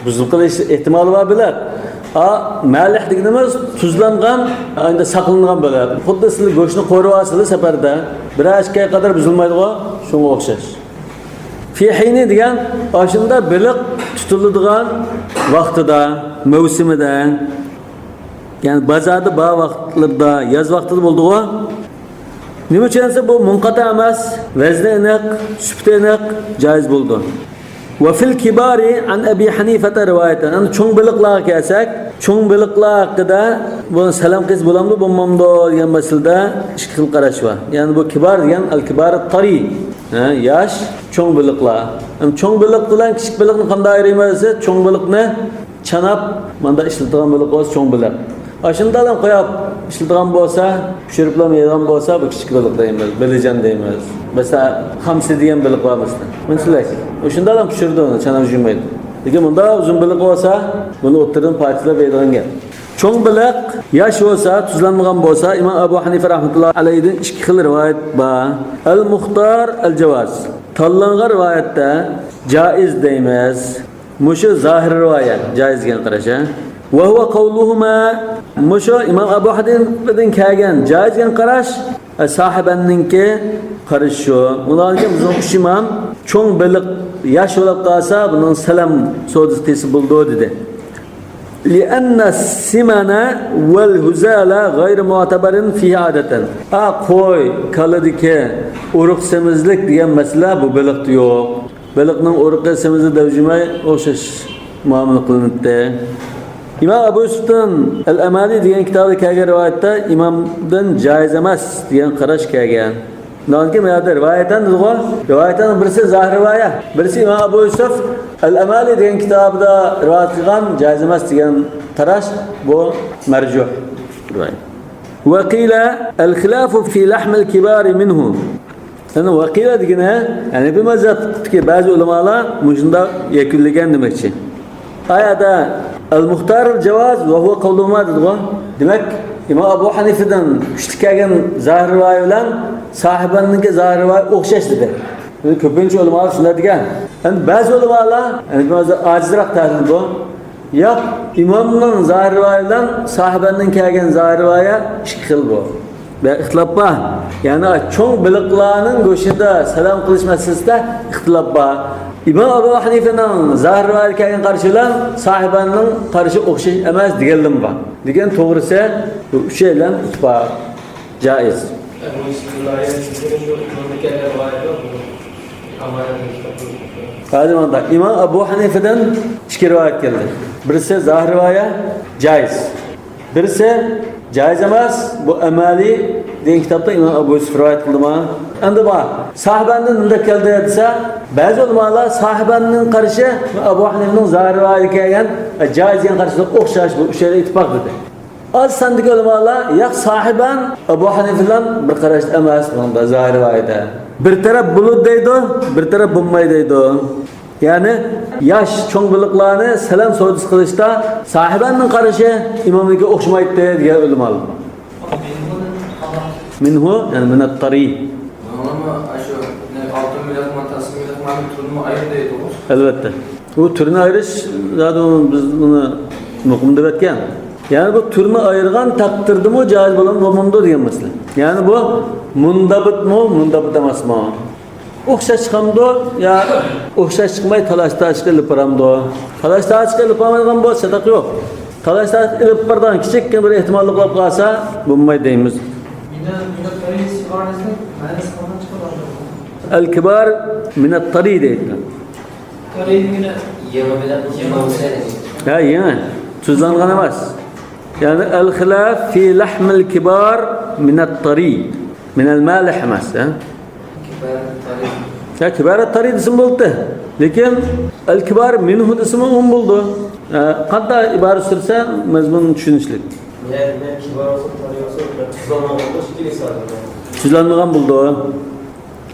بۇزۇلۇپ قېلىش ئېھتىمالى بار بېلىق. ئا، مەلىھ دېگىنىمىز تۇزلانغان، ئەمدى ساقلىنىدىغان بېلىق. خۇددى سىلەر گۆشنى قورۇۋالسىلەر سەپەردە، بىرەر ئىككى ئاي قەدەر بۇزۇلمايدىغۇ، شۇنىڭغا ئوخشاش. فى ھىنى دېگەن ئاشۇنداق بېلىق تۇتۇلىدىغان ۋاقتىدا، مەۋسۇمىدە. يەنى بازاردا بار ۋاقىتلىرىدا، ياز ۋاقتىدا بولىدىغۇ. نېمە ئۈچۈن دېسە، بۇ مۇنقەتە ئەمەس، ۋەزنى ئېنىق، سۈپىتى ئېنىق، جائىز بولىدۇ. ۋە فىل كىبارى ئەن ئەبى ھەنىفەتە رىۋايەتەن. ئەمدى چوڭ بېلىقلارغا كەلسەك، چوڭ بېلىقلار ھەققىدە بۇ سالام قىلسا بولامدۇ، بولمامدۇ دېگەن مەسىلىدە ئىككى خىل قاراش بار. يەنى بۇ كىبار دېگەن ئەل كىبارى تارىي، ھە، ياش، چوڭ بېلىقلار. ئەمدى چوڭ بېلىق بىلەن كىچىك بېلىقنى قانداق ئايرىيمىز دېسە، چوڭ بېلىقنى چاناپ، مۇنداق ئىشلىتىدىغان بېلىق بولسا چوڭ بېلىق. ئاشۇنداقلا قويۇپ ئىشلىتىدىغان بولسا، پىشۇرۇپلا يەيدىغان بولسا، بۇ كىچىك بېلىق دەيمىز، بېلىجان دەيمىز. مەسىلەن، خامسى دېگەن بېلىق بار مەسىلەن. مۇنچىلىك. شۇنداقلا پىشۇرىدۇ، ئۇنى چاناپ يۇيمايدۇ. لېكىن مۇنداق ئۇزۇن بېلىق بولسا، بۇنى ئوتتۇرىدىن پارچىلاپ يەيدىغان گەپ. چوڭ بېلىق ياش بولسا، تۇزلانمىغان بولسا، ئىمام ئەبۇ ھەنىفە رەھمەتۇللاھى ئەلەيھىدىن ئىككى خىل رىۋايەت بار. ئەل مۇختار، ئەل جاۋاز. تاللانغان رىۋايەتتە جائىز دەيمىز. مۇشۇ زاھىر رىۋايەت، جائىز دېگەن قاراش، ھە؟ ۋە ھۇۋە قەۋلۇھۇما، مۇشۇ ئىمام ئەبۇ ھەنىفەدىن كەلگەن جائىز دېگەن قاراش، ئە، ساھىبەننىڭكى قارىشى شۇ. ئۇنىڭدىن كېيىن بىزنىڭ ئۈچ ئىمام، چوڭ بېلىق ياش بولۇپ قالسا، بۇنىڭ سالام سودىسى قىلسا بولىدۇ، دېدى. لأن السمن والهزال غير معتبر فيه عادة. ئا، قوي، كالىدىكى ئۇرۇق سېمىزلىك دېگەن مەسىلە بۇ بېلىقتا يوق. بېلىقنىڭ ئۇرۇقى سېمىزى دەۋجىمەي ئوخشاش مۇئامىلە قىلىنىدۇ. ئىمام ئەبۇ يۈسۈفتىن ئەل-ئەمالى دېگەن كىتابىدا كەلگەن رىۋايەتتە ئىمامدىن جائىز ئەمەس دېگەن قاراش كەلگەن. ئۇنىڭدىن كېيىن بۇ يەردە رىۋايەتەن دېدىغۇ. رىۋايەتەن بىرسى زاھىر رىۋايە، بىرسى ئىمام ئەبۇ يۈسۈف ئەل-ئەمالى دېگەن كىتابىدا رىۋايەت قىلغان جائىز ئەمەس دېگەن قاراش، بۇ مەرجۇھ رىۋايەت. وقيل الخلاف في لحم الكبار منه. يەنى ۋەقىلە دېگىنى، ھەنەفىي مەزھەپتىكى بەزى ئۆلىمالار مۇشۇنداق يەكۈنلىگەن دېمەكچى. ئايەتتە ئەل-مۇختار ئەل-جاۋاز ۋە ھۇۋە قەۋلۇھۇما دېدىغۇ. دېمەك، ئىمام ئەبۇ ھەنىفىدىن كۈچلۈك كەلگەن زاھىر رىۋايە بىلەن ساھىبەننىڭكى زاھىر رىۋايە ئوخشاش دېدى. كۆپىنچە ئۆلىمالار شۇنداق دېگەن. ئەمدى بەزى ئۆلىمالار، ھەنەفىي مەزھەپ ئاجىزراق تەلىلدۇ. ياق، ئىمامنىڭ زاھىر رىۋايە بىلەن ساھىبەننىڭ كەلگەن زاھىر رىۋايە ئىككى خىل بۇ. ۋە ئىختىلاپ بار. يەنى چوڭ بېلىقلارنىڭ گۆشىدە سالام قىلىش مەسىلىسىدە ئىختىلاپ بار. ئىمام ئەبۇ ھەنىفىنىڭ زاھىر رىۋايەتكە كەلگەن قارىشى بىلەن ساھىبەننىڭ قارىشى ئوخشاش ئەمەس دېگەنلىرىمۇ بار. لېكىن توغرىسى بۇ ئۈچەيلەن ئىتتىپاق، جائىز. ئەبۇ يۈسۈف رىۋايەت، شۇ ئىمامدا كەلگەن رىۋايەت بار. ھازىر مۇنداق، ئىمام ئەبۇ ھەنىفىدىن ئىككى رىۋايەت كەلدى. بىرسى زاھىر رىۋايە، جايىز. بىرسى جايىز ئەمەس، بۇ ئەمەلى دېگەن كىتابتا ئىمام ئەبۇ يۈسۈف رىۋايەت قىلدىما؟ ئەمدى بار، ساھىبەندىن نېمە دەپ كەلدى دېسە، بەزى ئۆلىمالار ساھىبەندىن قارىشى ئەبۇ ھەنىفىنىڭ زاھىر رىۋايىتىگە كەلگەن، جايىز دېگەن قارىشىغا ئوخشاش، بۇ ئۈچەيلەن ئىتتىپاق دېدى. ئاز ساندىكى ئۆلىمالار ياق ساھىبەن ئەبۇ ھەنىفە بىلەن بىر قاراشتا ئەمەس، بۇنىڭدا زاھىر رىۋايەتتە. بىر تەرەپ بۇلۇت دەيدۇ، بىر تەرەپ بولماي دەيدۇ. يەنى ياش چوڭ بېلىقلارنى سەلەم سودىسى قىلىشتا ساھىبەننىڭ قارىشى ئىمامنىڭكىگە ئوخشىمايتتى دېگەن ئۆلىمالار. مىنھۇ، يەنى مىنەت تەرى. ئۇلارمۇ ئاشۇ، نە، ئالتۇن بېلىق، تاسما بېلىق، مانا تۈرىنى ئايرىدۇ دەيدۇ. ئەلۋەتتە. بۇ تۈرىنى ئايرىش، زادى بىز بۇنى مۇقىم دەپ ئۆتكەن. يەنى بۇ تۈرىنى ئايرىغان تەقدىردىمۇ جايىز بولامدۇ، بولمامدۇ دېگەن مەسىلە. يەنى بۇ مۇندەبىتمۇ، مۇندەبىت ئەمەسمۇ؟ ئوخشاش چىقامدۇ يا ئوخشاش چىقماي تالاش-تارتىشقا ئېلىپ بارامدۇ؟ تالاش-تارتىشقا ئېلىپ بارمايدىغان بولسا، چاتاق يوق. تالاش-تارتىشقا ئېلىپ بارىدىغان كىچىككىنە بىر ئېھتىماللىق بولۇپ قالسا، بولمايدۇ دەيمىز. مىنە، مىنە قەرىيس ئىبارىسىنىڭ مەنىسى قانداق چىقىدۇ؟ ئەل كىبار مىنەت تەرى دەيدۇ. قەرىيس مىنە يېڭى بىلەن يېڭى بىلەن. ھە، يېڭى. تۈزلەنگەن ئەمەس. يەنى ئەل خىلاف فى لەھمىل كىبار مىنەت تەرى. مىنەل مالىھ ئەمەس، ھە؟ كىبار تەرى. يا كىبار تەرى دېسىمۇ بولدى. لېكىن ئەل كىبار مىنھۇ دېسىمۇ ئۇمۇ بولىدۇ. ھە، قانداق ئىبارە سۈرسە مەزمۇن چۈشىنىشلىك. يا، يا كىبار بولسا، تەرى بولسا، تۈزلەنگەن بولسا، ئىككى ھېسابى. تۈزلەنمىگەن بولىدۇ.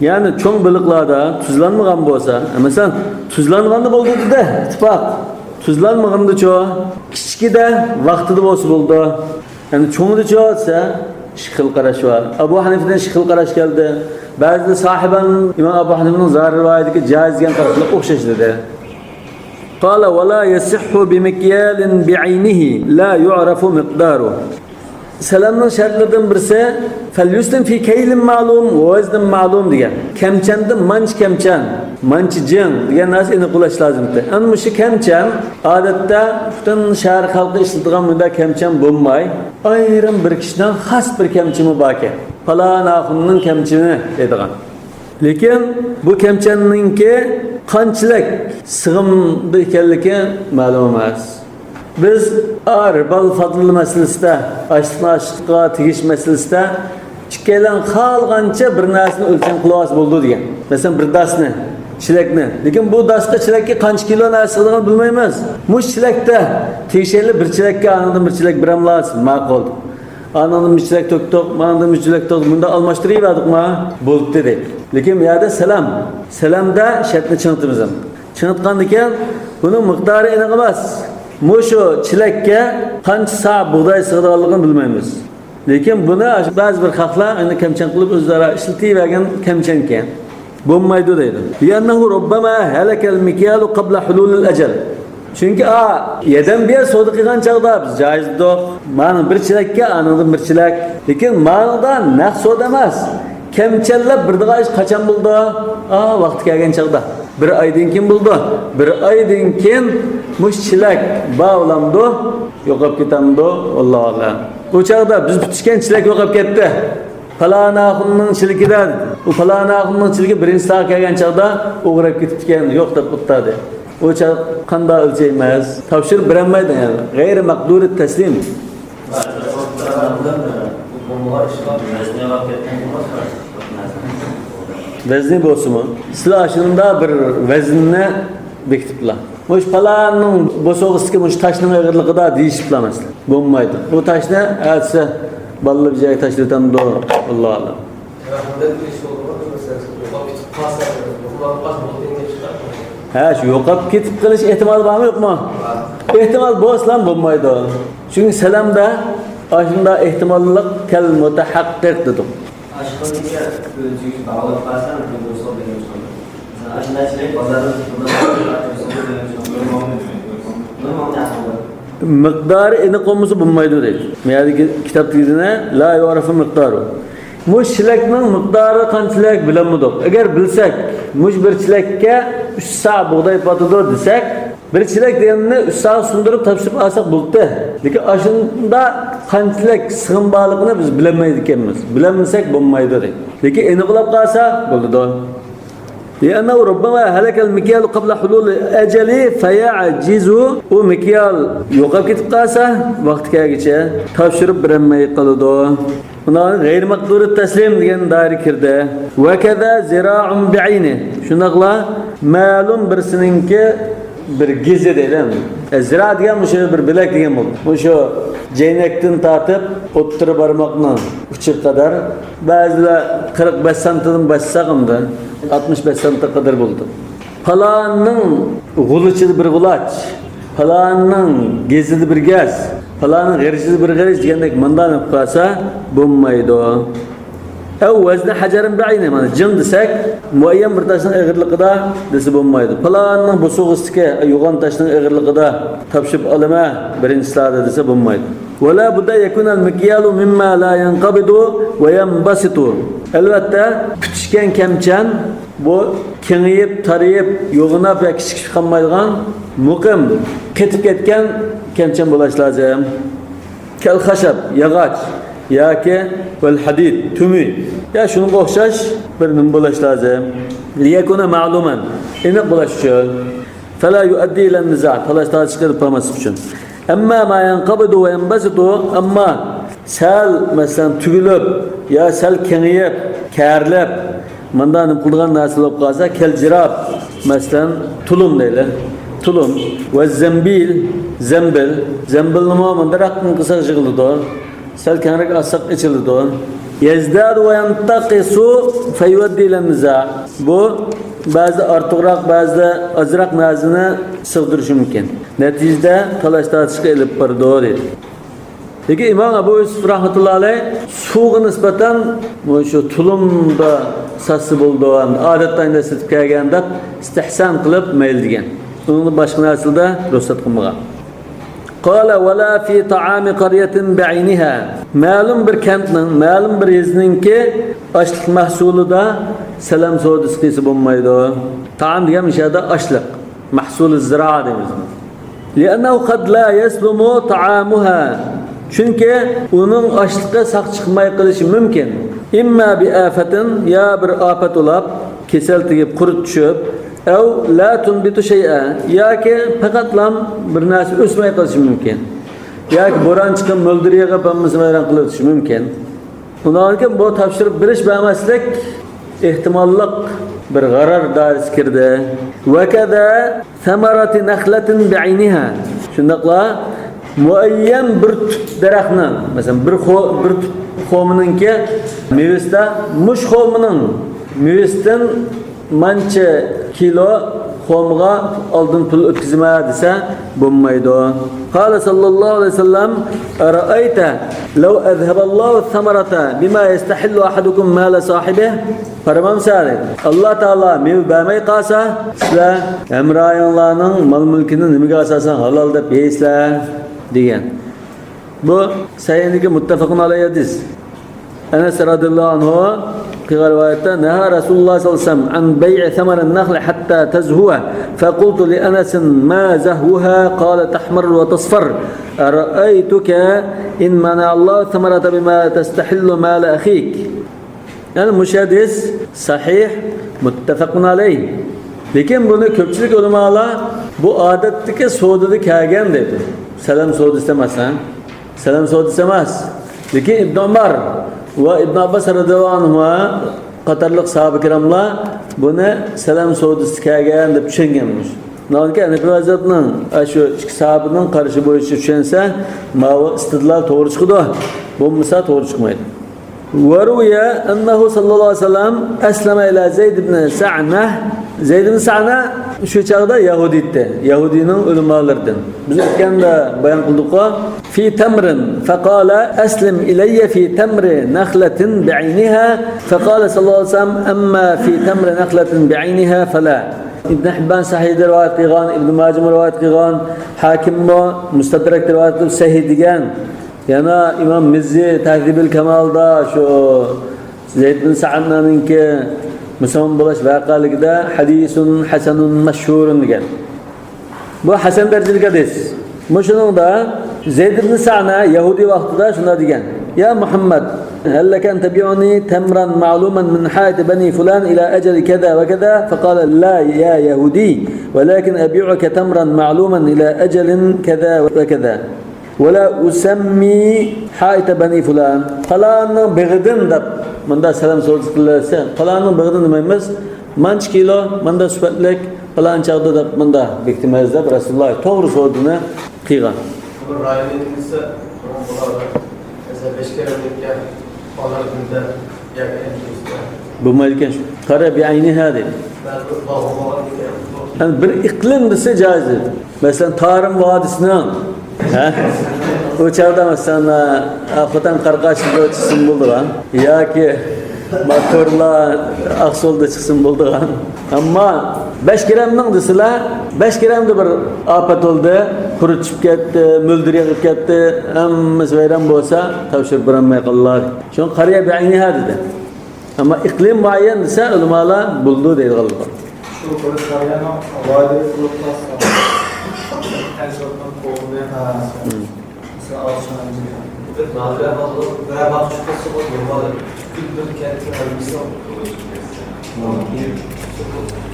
يەنى چوڭ بېلىقلاردا تۈزلەنمىگەن بولسا، مەسىلەن، تۈزلەنگەندە بولدى دېدى، ئىتتىپاق. تۈزلەنمىگەندىچۇ؟ كىچىكىدە، ۋاقتىدا بولسا بولىدۇ. يەنى چوڭىدىچۇ دېسە، ئىككى خىل قاراش بار. ئەبۇ ھەنىفىدىن ئىككى خىل قاراش كەلدى. بەزىدە ساھىبەن ئىمام ئەبۇ ھەنىفىنىڭ زاھىر رىۋايىتىدىكى جايىز دېگەن قاراشلار ئوخشاش دېدى. قال ولا يصح بمكيال بعينه لا يعرف مقداره. سەلەمنىڭ شەرتلىرىدىن بىرسى، فليسلم في كيل معلوم ووزن معلوم دېگەن. كەمچەندە مانچە كەمچەن، مانچە جىڭ دېگەن نەرسە ئېنىق بولۇش لازىمكەن. ئەنە مۇشۇ كەمچەن ئادەتتە پۈتۈن شەھەر خەلقى ئىشلىتىدىغان مۇنداق كەمچەن بولماي، ئايرىم بىر كىشىنىڭ خاس بىر كەمچىنى باركەن. پالان ئاخۇننىڭ كەمچىنى دەيدىغان. لېكىن بۇ كەمچەننىڭكى قانچىلىك سىغىمدا ئىكەنلىكى مەلۇم ئەمەس. بىز رىبال فەزل مەسىلىسىدە، ئاشلىقنى ئاشلىققا تېگىش مەسىلىسىدە ئىككىيلەن خالىغانچە بىر نەرسىنى ئۆلچەم قىلىۋالسا بولىدۇ دېگەن. مەسىلەن، بىر داسنى، چىلەكنى. لېكىن بۇ داسقا چىلەككە قانچە كىلو نەرسە سىغىدىغىنىنى بىلمەيمىز. مۇشۇ چىلەكتە تېگىشەيلى بىر چىلەككە، ئانىڭدىن بىر چىلەك بېرەملا دېسە، ماقۇل. ئانىڭدىن بىر چىلەك تۆكتۇق، مانىڭدىن بىر چىلەك تۆكتۇق، مۇنداق ئالماشتۇرۇۋەردۇقما، بولدى دەيدۇ. لېكىن بۇ يەردە سەلەم، سەلەمدە شەرتنى چىڭىتىمىز. چىڭىتقاندىكىن بۇنىڭ مىقدارى ئېنىق ئەمەس. مۇشۇ چىلەككە قانچە سا بۇغداي سىغىدىغانلىقىنى بىلمەيمىز. لېكىن بۇنى بەزى بىر خەقلەر ئەنە كەمچەن قىلىپ ئۆزئارا ئىشلىتىۋەرگەن كەمچەنكەن. بولمايدۇ دەيدۇ. لأنه ربما هلك المكيال قبل حلول الأجل. چۈنكى ئا، يەدەم بىر سودا قىلغان چاغدا بىز جايىز دېدۇق. مانا بىر چىلەككە، ئانىڭدىن بىر چىلەك. لېكىن مانىدا نەق سودا ئەمەس. كەمچەنلەپ بېرىدىغان ئىش قاچان بولىدۇ؟ ئا، ۋاقتى كەلگەن چاغدا. بىر ئايدىن كېيىن بولىدۇ. بىر ئايدىن كېيىن مۇشۇ چىلەك بار بولامدۇ؟ يوقاپ كېتەمدۇ؟ ۋاللاھۇ ئەلەم. ئۇ چاغدا بىز پۈتۈشكەن چىلەك يوقاپ كەتتى. پالان ئاخۇننىڭ چىلىكىدە، ئۇ پالان ئاخۇننىڭ چىلىكى بىرىنچى ساغا كەلگەن چاغدا ئوغرىپ كېتىپتىكەن، يوق دەپ ئۇتتادى. ئۇ چاغ قانداق ئۆلچەيمىز؟ تاپشۇرۇپ بېرەلمەيدۇ، يەنى غەيرى مەقدۇرى تەسلىم. ۋەزنى بولسىمۇ، سىلەر ئاشۇنىڭدا بىر ۋەزننى بېكىتىپلا. مۇشۇ پالاننىڭ بوسۇغىسىدىكى مۇشۇ تاشنىڭ ئېغىرلىقىدا دېيىشىپلا مەسىلەن. بولمايدۇ. بۇ تاشنى ئەتىسى بالىلار بىر جايغا تاشلىۋېتەمدۇ؟ ئاللاھۇ ئەلەم. ھە، شۇ يوقاپ كېتىپ قېلىش ئېھتىمالى بارمۇ، يوقمۇ؟ ئېھتىمال بولسىلا بولمايدۇ. چۈنكى سەلەمدە ئاشۇنداق ئېھتىماللىق كەل مۇتەھەققىق دېدۇق. ئاشۇندىكى ئۆلچىگۈچ باغلاپ قالسا، بۇ بولسا دېگەن چىقىدۇ. مىقدارى ئېنىق بولمىسا بولمايدۇ دەيدۇ. مۇ يەردىكى كىتابتىكىدىن لا يۇئرەفۇ مىقدارۇ. مۇشۇ چىلەكنىڭ مىقدارى قانچىلىك بىلەلمىدۇق. ئەگەر بىلسەك، مۇشۇ بىر چىلەككە ئۈچ سا بۇغداي پاتىدۇ دېسەك، بىر چىلەك دېگەننى ئۈچ ساغا سۇندۇرۇپ تاپشۇرۇپ ئالساق بولدى. لېكىن ئاشۇنداق قانچىلىك سىغىم بارلىقىنى بىز بىلەلمەيدىكەنمىز. بىلەلمىسەك بولمايدۇ دەيدۇ. لېكىن ئېنىقلاپ قالسا بولىدۇ. لأنه ربما هلك المكيال قبل حلول الأجل فيعجز. ئۇ مىكيال يوقاپ كېتىپ قالسا، ۋاقتى كەلگۈچە تاپشۇرۇپ بېرەلمەي قالىدۇ. بۇنىڭ غەيرىي مەقدۇرۇت تەسلىم دېگەن دائىرىگە كىردى. وكذا ذراع بعينه. شۇنداقلا مەلۇم بىرسىنىڭكى بىر گېزى دەيدۇ. ئە، زىرا دېگەن مۇشۇ بىر بىلەك دېگەن بولدى. مۇشۇ جەينەكتىن تارتىپ ئوتتۇرا بارماقنىڭ ئۇچىغا قەدەر. بەزىلەر قىرىق بەش سانتىدىن باشلىساق ئەمدى، ئاتمىش بەش سانتىغا قەدەر بولىدۇ. پالاننىڭ غۇلىچىدا بىر غۇلاچ، پالاننىڭ گېزىدە بىر گەز، پالاننىڭ غېرىچىدە بىر غېرىچ دېگەندەك مۇنداق بولۇپ قالسا بولمايدۇ. ئەۋ ۋەزنى ھەجەرىن بەئەينى، مانا جىڭ دېسەك، مۇئەييەن بىر تاشنىڭ ئېغىرلىقىدا دېسە بولمايدۇ. پالاننىڭ بوسۇغىسىدىكى يوغان تاشنىڭ ئېغىرلىقىدا تاپشۇرۇپ ئالىمەن بىرىنچى سادا دېسە بولمايدۇ. ولا بد أن يكون المكيال مما لا ينقبض وينبسط. ئەلۋەتتە، پۈتۈشكەن كەمچەن بۇ كېڭىيىپ، تارىيىپ، يوغىناپ ۋە كىچىكىشىپ قالمايدىغان، مۇقىم، قېتىپ كەتكەن كەمچەن بولۇش لازىم. كالخشب، ياغاچ ياكى والحديد، تۈمۈ، يا شۇنىڭغا ئوخشاش بىر نېمە بولۇش لازىم. ليكون معلوما، ئېنىق بولۇش ئۈچۈن. فلا يؤدي إلى النزاع، تالاش-تارتىشقا ئېلىپ بارماسلىق ئۈچۈن. أما ما ينقبض وينبسط، ئەمما سەل، مەسىلەن، تۈگۈلۈپ يا سەل كېڭىيىپ، كەرىلىپ، مۇنداق نېمە قىلىدىغان نەرسە بولۇپ قالسا، كالجراب، مەسىلەن، تۇلۇم دەيلى. تۇلۇم. والزنبيل، زەمبىل. زەمبىلنىمۇ مۇنداق قىلساق يىغىلىدۇ. سەل كەڭرەك ئاچساق ئېچىلىدۇ. يزداد وينتقص فيؤدي إلى النزاع. بۇ بەزىدە ئارتۇقراق، بەزىدە ئازراق نەرسىنى سىغدۇرۇشى مۇمكىن. نەتىجىدە تالاش-تارتىشقا ئېلىپ بارىدۇ، دېدى. لېكىن ئىمام ئەبۇ يۈسۈپ رەھمەتۇللا ئەلەيھ سۇغا نىسبەتەن مۇشۇ تۇلۇمدا ساتسا بولىدۇ، ئادەتتە ئەمدى سېتىپ كەلگەن دەپ ئىستىھسان قىلىپ مەيلى دېگەن. ئۇنىڭدىن باشقا نەرسىلەردە رۇخسەت قىلمىغان. قال ولا في طعام قرية بعينها. مەلۇم بىر كەنتنىڭ، مەلۇم بىر يېزىنىڭكى ئاشلىق مەھسۇلىدا سەلەم سودىسى قىلسا بولمايدۇ. تائام دېگەن مۇشۇ يەردە ئاشلىق. مەھسۇلى زىرائە دەيمىز. لأنه قد لا يسلم طعامها. چۈنكى ئۇنىڭ ئاشلىقى ساق چىقماي قېلىشى مۇمكىن. إما بآفة، يا بىر ئاپەت بولاپ، كېسەل تېگىپ، قۇرت چۈشۈپ، أو لا تنبت شيئا، ياكى پەقەتلا بىر نەرسە ئۆسمەي قېلىشى مۇمكىن. ياكى بوران چىقىپ، مۆلدۈر يېغىپ، ھەممىسىنى ۋەيران قىلىۋېتىشى مۇمكىن. ئۇنىڭدىن كېيىن بۇ تاپشۇرۇپ بېرىش بەرمەسلىك ئېھتىماللىق بىر غەرەر دائىرىسىگە كىردى. وكذا ثمرة نخلة بعينها. شۇنداقلا مۇئەييەن بىر تۈپ دەرەخنىڭ، مەسىلەن، بىر خو-، بىر تۈپ خورمىنىڭكى مېۋىسىدە، مۇشۇ خورمىنىڭ مېۋىسىدىن مانچە كىلو خورمىغا ئالدىن پۇل ئۆتكۈزىمەن دېسە بولمايدۇ. قال صلى الله عليه وسلم: أرأيت لو أذهب الله الثمرة بما يستحل أحدكم مال صاحبه؟ قارىمامسىلەر، ئاللا تائالا مېۋە بەرمەي قالسا، سىلەر ھەمراھىڭلارنىڭ مال-مۈلكىنى نېمىگە ئاساسەن ھالال دەپ يەيسىلەر؟ دېگەن. بۇ سەھىھلىكى مۇتتەپەقۇن ئەلەيھى ھەدىس. ئەنەس رەزىياللاھۇ ئەنھۇ قىلغان رىۋايەتتە، نهى رسول الله صلى الله عليه وسلم عن بيع ثمر النخل حتى تزهو، فقلت لأنس: ما زهوها؟ قال: تحمر وتصفر. أرأيتك إن منع الله الثمرة بما تستحل مال أخيك. يەنى مۇشۇ ھەدىس سەھىھ، مۇتتەپەقۇن ئەلەيھ. لېكىن بۇنى كۆپچىلىك ئۆلىمالار بۇ ئادەتتىكى سودىدا كەلگەن دەيدۇ. سەلەم سودىسى ئەمەس، ھە؟ سەلەم سودىسى ئەمەس. لېكىن ئىبن ئۆمەر ۋە ئىبن ئابباس رەزىياللاھۇ ئەنھۇما قاتارلىق ساھابە كىراملار بۇنى سەلەم سودىسىدا كەلگەن دەپ چۈشەنگەنمىش. ناھايىتى ھەنەفىي مەزھەپنىڭ، ئە، شۇ ئىككى ساھابىنىڭ قارىشى بويىچە چۈشەنسە، ماۋۇ ئىستىدلال توغرا چىقىدۇ. بولمىسا توغرا چىقمايدۇ. وروي أنه صلى الله عليه وسلم أسلم إلى زيد بن سعنة. زەيد ئىبن سەنە شۇ چاغدا يەھۇدىي ئىدى. يەھۇدىينىڭ ئۆلىمالىرىدىن. بىز ئۆتكەندە بايان قىلدۇققۇ. في تمر فقال: أسلم إلي في تمر نخلة بعينها. فقال صلى الله عليه وسلم: أما في تمر نخلة بعينها فلا. ئىبن ھىببان سەھىھدە رىۋايەت قىلغان، ئىبن ماجىمۇ رىۋايەت قىلغان، ھاكىممۇ مۇستەدرەكتە رىۋايەت قىلىپ سەھىھ دېگەن. يەنە ئىمام مىززى تەھزىبۇل كامالدا شۇ زەيد بىن سەئدنىڭكى مۇسۇلمان بولۇش ۋەقەلىكىدە حەدىسۇن ھەسەنۇن مەشھۇرۇن دېگەن. بۇ ھەسەن دەرىجىلىك ھەدىس. مۇشۇنىڭدا زەيد ئىبن سەنە يەھۇدىي ۋاقتىدا شۇنداق دېگەن. يا محمد، هل لك أن تبيعني تمرا معلوما من حائط بني فلان إلى أجل كذا وكذا؟ فقال: لا يا يهودي، ولكن أبيعك تمرا معلوما إلى أجل كذا وكذا. ولا أسمي حائط بني فلان. پالاننىڭ بېغىدىن دەپ مۇنداق سەلەم سودا قىلىۋەرسە، پالاننىڭ بېغىدىن دېمەيمىز، مانچە كىلو، ماندا سۈپەتلىك، پالان چاغدا دەپ مۇنداق بېكىتىمىز دەپ رەسۇلۇللا توغرا سودىنى قىلغان. بۇ رايوننى دېسە، بۇنىڭ بۇلار، مەسىلەن، بەشكەرەملىككە ئالار كۈندە ياكى ئەنجۈزدە. بولمايدىكەن شۇ. قارا بىئەينىھا دەيدۇ. بەزى بىر باغ بولغان دېگەن بۇ. يەنى بىر ئىقلىم دېسە جايىز ئىدى. مەسىلەن، تارىم ۋادىسىنىڭ، ھە؟ ئۇ چاغدا، مەسىلەن، ئە، خوتەن قاراقاشلىدا چىقسىمۇ بولىدىغان. ياكى ماكۇرلا ئاقسۇلدا چىقسىمۇ بولىدىغان. ئەمما بەشكىرەمنىڭ دېسىلە، بەشكىرەمدە بىر ئاپەت بولدى، قۇرۇتۇپ كەتتى، مۆلدۈر يېغىپ كەتتى، ھەممىسى ۋەيران بولسا، تاپشۇرۇپ بېرەلمەي قالدى. شۇڭا قارىيە بىئەينىھا دېدى. ئەمما ئىقلىم مۇئەييەن دېسە، ئۆلىمالار بولىدۇ دەيدىغانلار بار. شۇ بىر قارىيەنىڭ ۋادىسى بولۇپ قالسا، ھەر زاتنىڭ قولىنى، ھە. مم.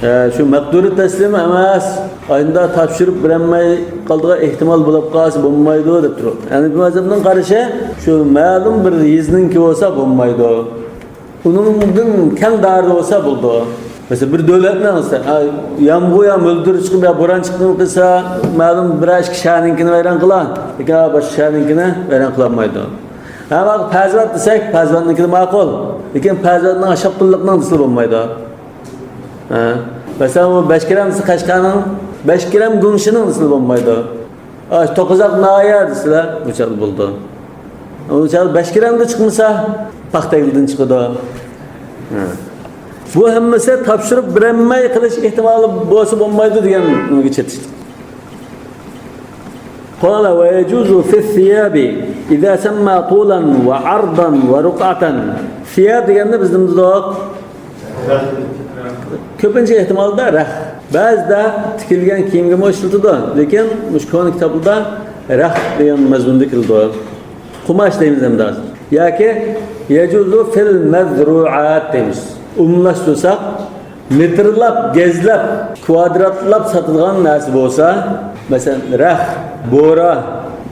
ھە، شۇ مەقدۇرى تەسلىم ئەمەس، ئاينىدا تاپشۇرۇپ بېرەلمەي قالىدىغان ئېھتىمال بولۇپ قالسا بولمايدۇ دەپ تۇرۇپ. ھەنىپىي مەزھەپنىڭ قارىشى شۇ مەلۇم بىر يېزىنىڭكى بولسا بولمايدۇ. ئۇنىڭدىن كەڭ دائىرىدە بولسا بولىدۇ. مەسىلەن، بىر دۆلەتنىڭ، مەسىلەن، ھە، يامغۇر يا مۆلدۈر چىقىپ يا بوران چىققان قىلسا، مەلۇم بىر ئىككى شەھەرنىڭكىنى ۋەيران قىلار، لېكىن باشقا شەھەرنىڭكىنى ۋەيران قىلالمايدۇ. ھە، پەزىۋات دېسەك، پەزىۋاتنىڭكى ماقۇل. لېكىن پەزىۋاتنىڭ ئاشۇ قۇللۇقنىڭ دېسىلا بولمايدۇ. ھە. مەسىلەن، ئۇ بەشكىرەم دېسە قەشقەرنىڭ، بەشكىرەم گۇڭشىنىڭ دېسىلا بولمايدۇ. ئاشۇ توققۇزاق ناھىيە دېسىلا، بۇ چاغدا بولىدۇ. ئۇ چاغدا بەشكىرەمدە چىقمىسا، پاختەگلىدىن چىقىدۇ. ھە. بۇ ھەممىسى تاپشۇرۇپ بېرەلمەي قېلىش ئېھتىمالى بولسا بولمايدۇ دېگەن نېمىگە چېتىشتى. قال: ويجوز في الثياب إذا سمى طولا وعرضا ورقعة. سىياب دېگەندە بىز نېمە دېدۇق؟ كۆپىنچە ئېھتىمالدا رەخ. بەزىدە تىكىلگەن كىيىمگىمۇ ئىشلىتىدۇ. لېكىن مۇشۇ كونا كىتابلاردا رەخ دېگەن مەزمۇندا كېلىدۇ. قۇماش دەيمىز ئەمدى ھازىر. ياكى يجوز في المذروعات دەيمىز. ئومۇملاشتۇرساق، مېتىرلاپ، گەجلەپ، كۋادراتلاپ ساتىدىغان نەرسە بولسا، مەسىلەن، رەخ، بورا،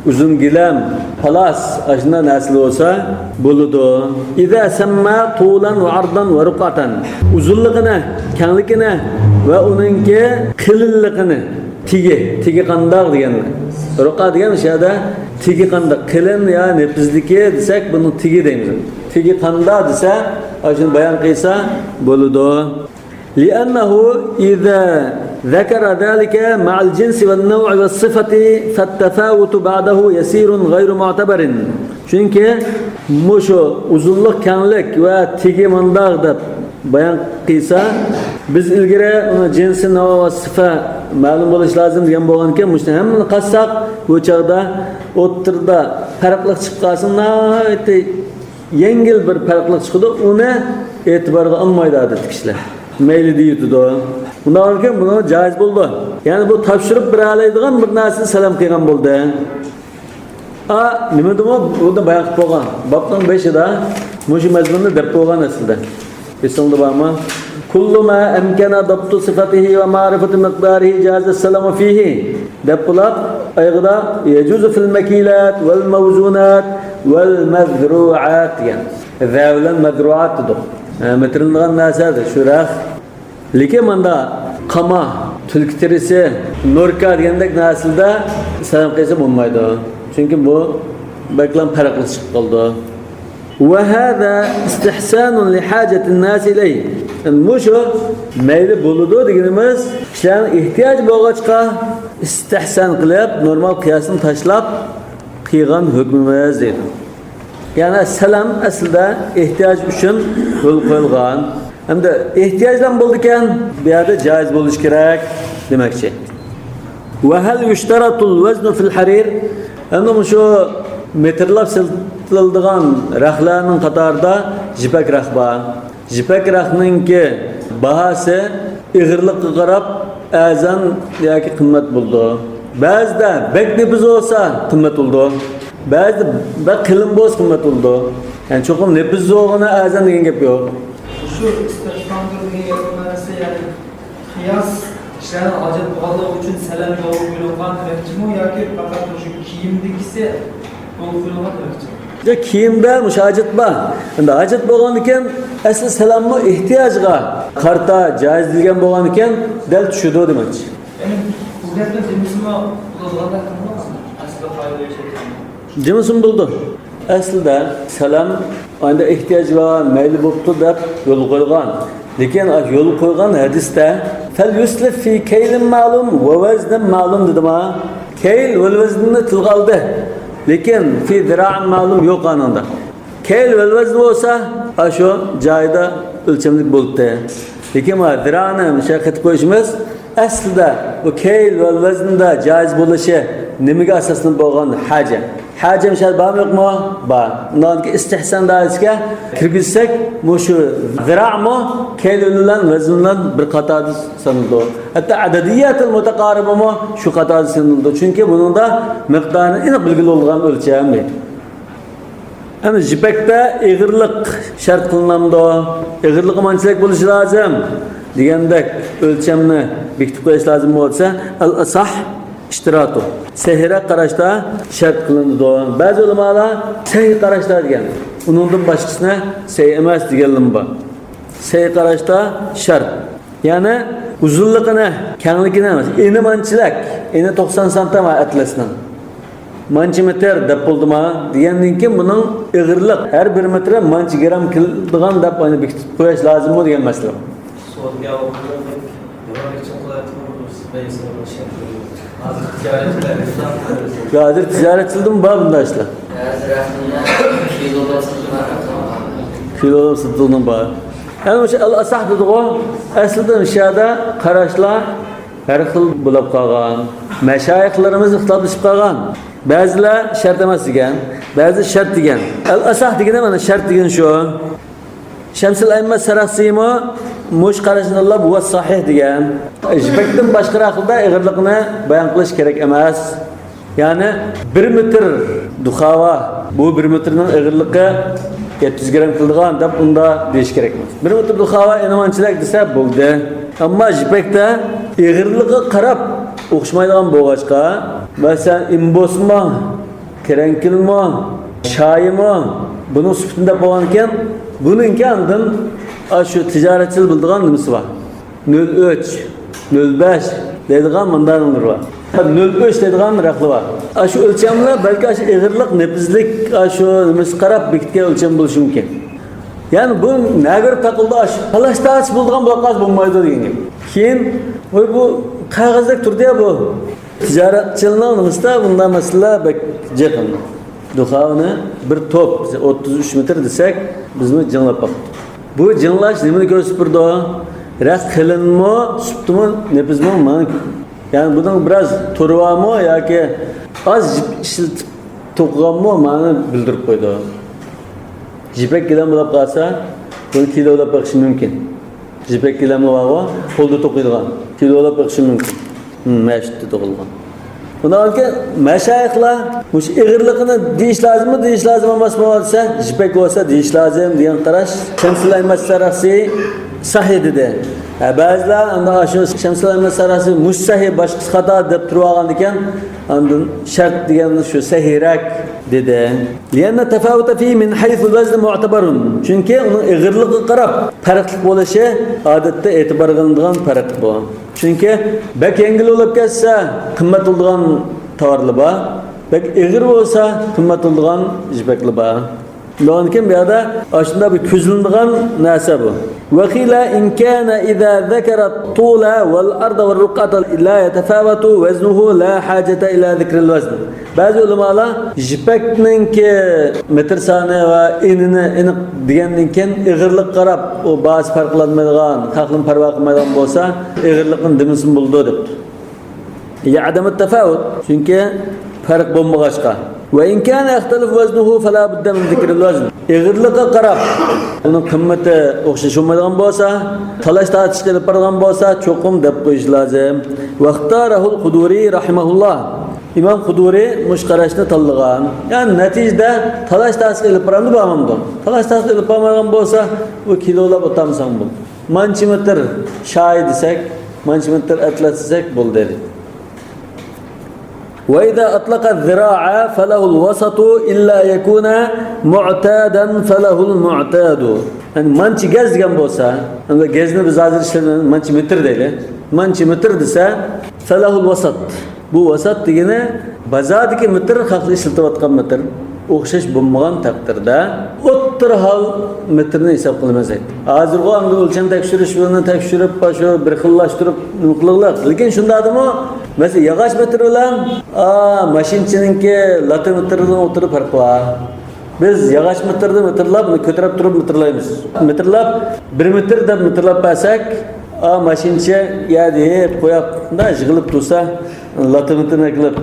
ئۇزۇن گىلەم، پالاس، ئاشۇنداق نەرسىلەر بولسا بولىدۇ. إذا سمى طولا وعرضا ورقعة. ئۇزۇنلۇقىنى، كەڭلىكىنى ۋە ئۇنىڭكى قېلىنلىقىنى، تېگى، تېگى قانداق دېگەن. رۇقا دېگەن شۇ يەردە تېگى قانداق، قېلىن يا نېپىزلىكى دېسەك، بۇنىڭ تېگى دەيمىز. تېگى قانداق دېسە، ئاشۇنى بايان قىلسا بولىدۇ. لأنه إذا ذكر ذلك مع الجنس والنوع والصفة فالتفاوت بعده يسير غير معتبر. چۈنكى مۇشۇ ئۇزۇنلۇق، كەڭلىك ۋە تېگى مۇنداق دەپ بايان قىلسا، بىز ئىلگىرى ئۇنى جىنسى، نەۋ ۋە سىفە مەلۇم بولۇشى لازىم دېگەن بولغانىكەن، مۇشۇنى ھەممىنى قاتساق، بۇ چاغدا ئوتتۇرىدا پەرقلىق چىقىپ قالسا، ناھايىتى يەڭگىل بىر پەرقلىق چىقىدۇ، ئۇنى ئېتىبارغا ئالمايدۇ ئادەتتىكى كىشىلەر. مەيلى دېيىۋېتىدۇ. ئۇنداق بولغانىكەن، بۇنى جائىز بولىدۇ. يەنى بۇ تاپشۇرۇپ بېرەلەيدىغان بىر نەرسىنى سەلەم قىلغان بولدى. ئا، نېمىدىمۇ بۇنى بايان قىلىپ بولغان. بابنىڭ بېشىدا مۇشۇ مەزمۇننى دەپ بولغان ئەسلىدە. ئېسىڭدە بارمۇ؟ كل ما أمكن ضبط صفته ومعرفة مقداره جاز السلام فيه. دەپ بولاپ، ئايىغىدا يجوز في المكيلات والموزونات والمذروعات دېگەن. ذا بىلەن مەزرۇئات دېدۇق. ھە، مېتىرلىنىدىغان نەرسە شۇ رەخ. لېكىن ماندا قاما، تۈلكە تېرىسى، نوركا دېگەندەك نەرسىلەردە سەلەم قىلسا بولمايدۇ. چۈنكى بۇ بەكلا پەرقلىق چىقىپ قالىدۇ. وهذا استحسان لحاجة الناس إليه. مۇشۇ مەيلى بولىدۇ دېگىنىمىز، كىشىلەرنىڭ ئېھتىياجى بولغاچقا ئىستىھسان قىلىپ، نورمال قىياسنى تاشلاپ قىلغان ھۆكمىمىز دەيدۇ. يەنى سەلەم ئەسلىدە ئېھتىياج ئۈچۈن يولغا قويۇلغان. ئەمدى ئېھتىياجلام بولىدىكەن، بۇ يەردە جائىز بولۇشى كېرەك دېمەكچى. وهل يشترط الوزن في الحرير؟ ئەمدى مۇشۇ مېتىرلاپ سېتىلىدىغان رەخلەرنىڭ قاتارىدا يىپەك رەخ بار. يىپەك رەخنىڭكى باھاسى ئېغىرلىققا قاراپ ئەرزان ياكى قىممەت بولىدۇ. بەزىدە بەك نېپىز بولسا قىممەت بولىدۇ. بەزىدە بەك قېلىن بولسا قىممەت بولىدۇ. يەنى چوقۇم نېپىز بولغىنى ئەرزان دېگەن گەپ يوق. شۇ ئىستىھساندۇر دېگەن گەپنىڭ مەنىسى، يەنى قىياس كىشىلەرنىڭ ھاجەت بولغانلىقى ئۈچۈن سەلەم يولغا قويۇلغان دېمەكچىمۇ ياكى پەقەت مۇشۇ كىيىمدىكىسى يولغا قويۇلغان دېمەكچىمۇ؟ يا كىيىمدە مۇشۇ ھاجەت بار. ئەمدى ھاجەت بولغاندىكىن ئەسلى سەلەممۇ ئېھتىياجغا قارىتا جايىز دېگەن بولغاندىكىن دەل چۈشىدۇ دېمەكچى. يەنى بۇ گەپنى دېمىسىمۇ بولىدىغاندەك قىلىدۇ. ئەسلى قائىدە بويىچە ئېيتقاندا. دېمىسىمۇ بولىدۇ. ئەسلىدە سەلەم ئاندىن ئېھتىياج بار، مەيلى بوپتۇ دەپ يولغا قويغان. لېكىن يولغا قويغان ھەدىستە فەل يۇسلىف فى كەيلىن مەلۇم ۋە ۋەزنىن مەلۇم دېدىما؟ كەيل ۋەل ۋەزننى تىلغا ئالدى. لېكىن فى زىرائىن مەلۇم يوق ئانىڭدا. كەيل ۋەل ۋەزن بولسا، ئاشۇ جايىدا ئۆلچەملىك بولدى. لېكىن ما زىرانى مۇشۇ قېتىپ قويۇشىمىز، ئەسلىدە بۇ كەيل ۋەل ۋەزندا جايىز بولۇشى نېمىگە ئاساسلىنىپ بولغان؟ ھاجە. ھاجە مۇشۇ بارمۇ يوقمۇ؟ بار. ئۇنداق ئىستىھسان دائىرىسىگە كىرگۈزسەك، مۇشۇ زىرامۇ كەيل بىلەن ۋەزن بىلەن بىر قاتاردا سانىلىدۇ. ھەتتا ئەدەدىياتىل مۇتەقارىبىمۇ شۇ قاتاردا سانىلىدۇ. چۈنكى بۇنىڭدا مىقدارىنى ئېنىق بىلگىلى بولىدىغان ئۆلچەم. ئەمدى يىپەكتە ئېغىرلىق شەرت قىلىنامدۇ؟ ئېغىرلىقى مانچىلىك بولۇشى لازىم دېگەندەك ئۆلچەمنى بېكىتىپ قويۇش لازىم بولسا، ئەل ئەساھ ئىشتىراتۇ. سەھىيرەك قاراشتا شەرت قىلىنىدۇ. بەزى ئۆلىمالار سەھىي قاراشتا دېگەن. ئۇنىڭدىن باشقىسىنى سەھىي ئەمەس دېگەنلىرىمۇ بار. سەھىي قاراشتا شەرت. يەنى ئۇزۇنلۇقىنى، كەڭلىكىنى ئەمەس، ئېنى مانچىلىك، ئېنى توقسان سانتىم ئەتلەسنىڭ. مانچە مېتىر دەپ بولدىما دېگەندىن كېيىن بۇنىڭ ئېغىرلىق ھەر بىر مېتىرى مانچە گرام كېلىدىغان دەپ ئاندىن بېكىتىپ قويۇش لازىممۇ دېگەن مەسىلە. سودىگەر ئوقۇغاندا نېمە ئۈچۈن قىلاتتىڭ؟ بۇ بەيسىنى بىر شەرت قىلىدۇ. ھازىر تىجارەتچىلەر ئىسلام قىلىدۇ. ھازىر تىجارەتچىلىدىمۇ بار بۇنداق ئىشلار. ھازىر رەسمىي كىلولار سېتىلغان رەقەم بار. كىلولار سېتىلغان بار. ئەنە مۇشۇ ئەل ئەساھ دېدىغۇ. ئەسلىدە مۇشۇ يەردە قاراشلار ھەر خىل بولۇپ قالغان. مەشايىخلىرىمىز ئىختىلاپلىشىپ قالغان. بەزىلەر شەرت ئەمەس دېگەن، بەزى شەرت دېگەن. ئەل ئەساھ دېگىنى مانا شەرت دېگەن شۇ. شەمسىل ئەئىممە سەرەخسىمۇ مۇشۇ قاراشنى تاللاپ ھۇۋا ساھىھ دېگەن. يىپەكتىن باشقىراقلىدا ئېغىرلىقنى بايان قىلىش كېرەك ئەمەس. يەنى بىر مېتىر دۇخاۋا، بۇ بىر مېتىرنىڭ ئېغىرلىقى يەتتە يۈز گرام كېلىدىغان دەپ ئۇنداق دېيىش كېرەك ئەمەس. بىر مېتىر دۇخاۋا ئېنى مانچىلىك دېسە بولدى. ئەمما يىپەكتە ئېغىرلىقىغا قاراپ ئوخشىمايدىغان بولغاچقا، مەسىلەن، ئىمبوسمۇ، كېرەنكىلمۇ، شايىمۇ، بۇنىڭ سۈپىتىنى دەپ بولغانىكەن، بۇنىڭكى ئاندىن ئاشۇ تىجارەتچىلەر بىلىدىغان نېمىسى بار. نۆل ئۈچ، نۆل بەش دەيدىغان مۇنداقلىرى بار. نۆل ئۈچ دەيدىغان رەخلى بار. ئاشۇ ئۆلچەملەر بەلكى ئاشۇ ئېغىرلىق، نېپىزلىك، ئاشۇ نېمىسىگە قاراپ بېكىتكەن ئۆلچەم بولۇشى مۇمكىن. يەنى بۇ نەگە بېرىپ تاقىلىدۇ، ئاشۇ تالاش تارتىش بولىدىغان بولۇپ قالسا بولمايدۇ دېگەن گەپ. كېيىن، ۋاي، بۇ قەغەزدەك تۇردى يا بۇ. تىجارەتچىلىنىڭ نېمىسىدە بۇنداق مەسىلىلەر بەك جىق. دۇخاۋىنى بىر توپ، بىز ئوتتۇز ئۈچ مېتىر دېسەك، بىزمۇ جىڭلاپ باقتۇق. بۇ جىڭلاش نېمىنى كۆرسىتىپ بېرىدۇ؟ رەخت قېلىنمۇ، سۈپىتىمۇ، نېپىزمۇ مانا. يەنى بۇنىڭ بىراز تورى بارمۇ ياكى ئاز يىپ ئىشلىتىپ توقۇغانمۇ مانا بىلدۈرۈپ قويىدۇ. يىپەك گىلەم بولۇپ قالسا، بۇنى كىلولاپ بېقىشى مۇمكىن. يىپەك گىلەممۇ بارغۇ، قولدا توقۇيدىغان. كىلولاپ بېقىشى مۇمكىن. ھىم، مەشىتتە توقۇلغان. ئۇنىڭدىن كېيىن مەشايىخلار مۇشۇ ئېغىرلىقىنى دېيىش لازىممۇ، دېيىش لازىم ئەمەسمۇ دېسە، يىپەك بولسا دېيىش لازىم دېگەن قاراش شەمسىل ئەئىممە سەرەخسى سەھىھ دېدى. ھە، بەزىلەر ئەمدى شۇ شەمسىل ئەئىممە سەرەخسى مۇشۇ سەھىھ، باشقىسى خاتا دەپ تۇرۇۋالغاندىكىن، ئاندىن شەرت دېگەن شۇ سەھىھرەك دېدى. لأن التفاوت فيه من حيث الوزن معتبر. چۈنكى ئۇنىڭ ئېغىرلىقىغا قاراپ پەرقلىق بولۇشى ئادەتتە ئېتىبارغا ئېلىنىدىغان پەرق بۇ. چۈنكى بەك يەڭگىل بولۇپ كەتسە قىممەت بولىدىغان تاۋارلار بار، بەك ئېغىر بولسا قىممەت بولىدىغان يىپەكلەر بار. شۇنىڭدىن كېيىن بۇ يەردە ئاشۇنداق بىر كۆزلىنىدىغان نەرسە بۇ. وقيل إن كان إذا ذكر الطول والعرض والرقعة لا يتفاوت وزنه لا حاجة إلى ذكر الوزن. بەزى ئۆلىمالار يىپەكنىڭكى مېتىر سانى ۋە ئېنىنى ئېنىق دېگەندىن كېيىن، ئېغىرلىققا قاراپ ئۇ باھاسى پەرقلەنمەيدىغان، خەقلىمۇ پەرۋا قىلمايدىغان بولسا، ئېغىرلىقنى دېمىسىمۇ بولىدۇ دەپتۇ. لعدم التفاوت، چۈنكى پەرق بولمىغاچقا. وإن كان يختلف وزنه فلا بد من ذكر الوزن. ئېغىرلىققا قاراپ ئۇنىڭ قىممىتى ئوخشاش بولمايدىغان بولسا، تالاش تارتىشقا ئېلىپ بارىدىغان بولسا، چوقۇم دەپ قويۇش لازىم. واختاره القدوري رحمه الله. ئىمام خۇدۇرى مۇشۇ قاراشنى تاللىغان. يەنى نەتىجىدە تالاش تارتىش ئېلىپ بارامدۇ، بارمامدۇ؟ تالاش تارتىش ئېلىپ بارمىغان بولسا، ئۇ كىلولاب ئاتامساڭ بولدى. مانچە مېتىر شايى دېسەك، مانچە مېتىر ئەتلەس دېسەك بولدى. وإذا أطلق الذراع فله الوسط إلا يكون معتادا فله المعتاد. يەنى مانچە گەز دېگەن بولسا، ئەمدى گەزنى بىز ھازىر ئىشلەتمەيمىز، مانچە مېتىر دەيلى. مانچە مېتىر دېسە، فله الوسط. بۇ ۋاسات دېگىنى بازاردىكى مېتىر، خەقلەر ئىشلىتىۋاتقان مېتىر ئوخشاش بولمىغان تەقدىردە، ئوتتۇرا ھال مېتىرنى ھېساب قىلىمىز دەيدۇ. ھازىرغۇ ئەمدى ئۆلچەم تەكشۈرۈش، بۇنى تەكشۈرۈپ، شۇ بىر خىللاشتۇرۇپ نېمە قىلىڭلار. لېكىن شۇنداقتىمۇ، مەسىلەن، ياغاچ مېتىر بىلەن، ئا، ماشىنىچىنىڭكى لاتا مېتىرىنىڭ ئوتتۇرىدا پەرق بار. بىز ياغاچ مېتىردا مېتىرلاپ، بۇنى كۆتۈرۈپ تۇرۇپ مېتىرلايمىز. مېتىرلاپ، بىر مېتىر دەپ مېتىرلاپ بەرسەك، ئا، ماشىنىچە يەردە يېيىپ قويۇپ، مۇنداق يىغىلىپ تۇرسا، لاتا مېتىرنى ئەكېلىپ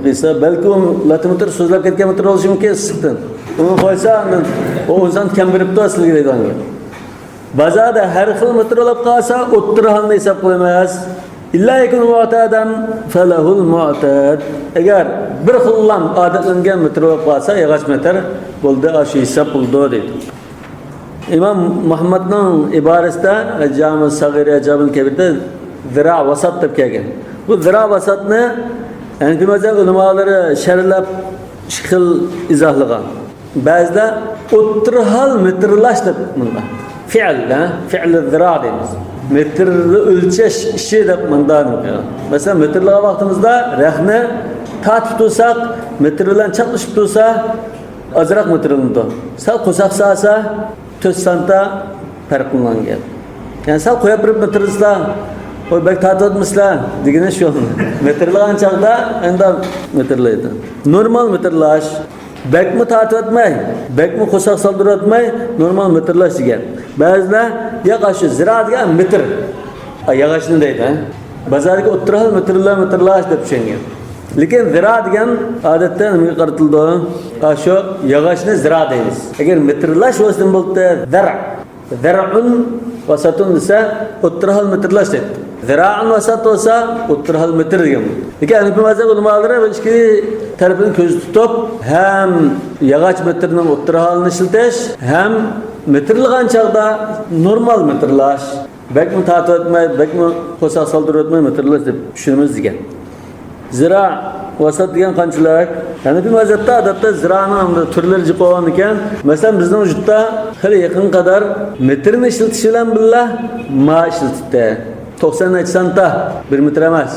قىلسا، بەلكى ئۇ لاتا مېتىر سۆزلەپ كەتكەن مېتىر بولۇشى مۇمكىن ئىسسىقتىن. ئۇنى قويسا، ئاندىن ئۇ ئىنسان كەم بېرىپتۇ سىلىگە دەيدىغان گەپ. بازاردا ھەر خىل مېتىر بولۇپ قالسا، ئوتتۇرا ھالنى ھېساب قىلىمىز. إلا يكون معتادا فله المعتاد. ئەگەر بىر خىللا ئادەتلەنگەن مېتىر بولۇپ قالسا، ياغاچ مېتىر بولدى، ئاشۇ ھېساب بولىدۇ دەيدۇ. ئىمام مۇھەممەدنىڭ ئىبارىسىدە، جامى سەغىر، جامى كەبىردە زىرا ۋاسات دەپ كەلگەن. بۇ زىرا ۋاساتنى ھەنىفىي مەزھەپ ئۆلىمالىرى شەرھلەپ ئىككى خىل ئىزاھلىغان. بەزىلەر ئوتتۇرا ھال مېتىرلاش دەپ مۇنداق. فېئىل، ھە؟ فېئىل زىرا دەيمىز. مېتىرنى ئۆلچەش ئىشى دەپ مۇنداق. مەسىلەن، مېتىرلىغان ۋاقتىمىزدا رەخنە تارتىپ تۇرساق، مېتىر بىلەن چاپلىشىپ تۇرسا، ئازراق مېتىرلىنىدۇ. سەل قورساق سالسا، تۆت سانتا پەرقلىنىدىغان گەپ. يەنى سەل قويۇپ بېرىپ مېتىرلىسىلا، «ۋوي، بەك تارتىۋاتىمىسىلەر» دېگىنى شۇ. مېتىرلىغان چاغدا ئەمدى مېتىرلايدۇ. نورمال مېتىرلاش. بەكمۇ تارتىۋەتمەي، بەكمۇ قورساق سالدۇرۇۋەتمەي، نورمال مېتىرلاش دېگەن. بەزىلەر، ياق، شۇ زىرا دېگەن مېتىر. ئا، ياغاچنى دەيدۇ، ھە؟ بازاردىكى ئوتتۇرا ھال مېتىرلا-، مېتىرلاش دەپ چۈشەنگەن. لېكىن زىرا دېگەن ئادەتتە نېمىگە قارىتىلىدۇ؟ ئا، شۇ ياغاچنى زىرا دەيمىز. ئەگەر مېتىرلاش بولسا نېمە بولدى؟ زەرئ. زەرئۇن ۋاساتۇن دېسە، ئوتتۇرا ھال مېتىرلاش دەيدۇ. زىرائۇن ۋاسات بولسا، ئوتتۇرا ھال مېتىر دېگەن بولىدۇ. لېكىن ھەنىفىي مەزھەپ ئۆلىمالىرى بۇ ئىككى تەرىپىنى كۆزدە تۇتۇپ، ھەم ياغاچ مېتىرنىڭ ئوتتۇرا ھالىنى ئىشلىتىش، ھەم مېتىرلىغان چاغدا نورمال مېتىرلاش، بەكمۇ تارتىۋەتمەي، بەكمۇ قورساق سالدۇرۇۋەتمەي مېتىرلاش دەپ چۈشىنىمىز دېگەن. زىرا، ۋاسات دېگەن قانچىلىك؟ ھەنىفىي مەزھەپتە ئادەتتە زىرانىڭ ئەمدى تۈرلىرى جىق بولغان ئىكەن. مەسىلەن، بىزنىڭ يۇرتتا خېلى يېقىنغا قەدەر مېتىرنى ئىشلىتىش بىلەن بىللە ما ئىشلىتىتتى. توقسان نەچچە سانتا، بىر مېتىر ئەمەس.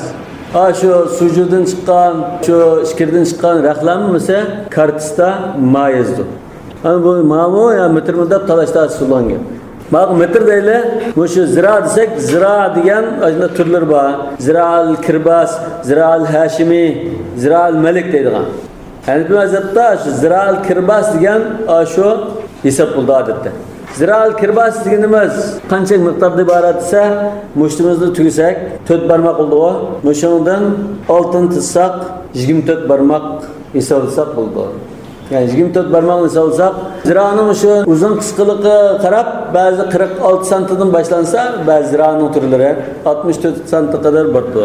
ئا، شۇ سۇجۇدىن چىققان، شۇ ئىچكىرىدىن چىققان رەخلەممۇ مېسە كارتىسىدا ما يازىدۇ. ئەنە بۇ مامۇ يا مېتىرمۇ دەپ تالاش تارتىش بولغان گەپ. ماغا مېتىر دەيلى، مۇشۇ زىرا دېسەك، زىرا دېگەن ئاشۇنداق تۈرلىرى بار. زىرائىل كىرباس، زىرائىل ھاشىمىي، زىرائىل مەلىك دەيدىغان. ھەنىپىي مەزھەپتە شۇ زىرائىل كىرباس دېگەن ئاشۇ ھېساب بولىدۇ ئادەتتە. زىرائىل كىرباس دېگىنىمىز قانچە مىقداردا ئىبارەت دېسە، مۇشتىمىزنى تۈگىسەك، تۆت بارماق بولىدىغۇ. مۇشۇنىڭدىن ئالتىنى تىزساق، يىگىرمە تۆت بارماق ھېسابلىساق بولىدۇ. يەنى يىگىرمە تۆت بارماقنى سالساق، زىرانىڭ شۇ ئۇزۇن قىسقىلىقىغا قاراپ، بەزى قىرىق ئالتە سانتىدىن باشلانسا، بەزى زىرانىڭ تۈرلىرى ئاتمىش تۆت سانتىغا قەدەر بارىدۇ.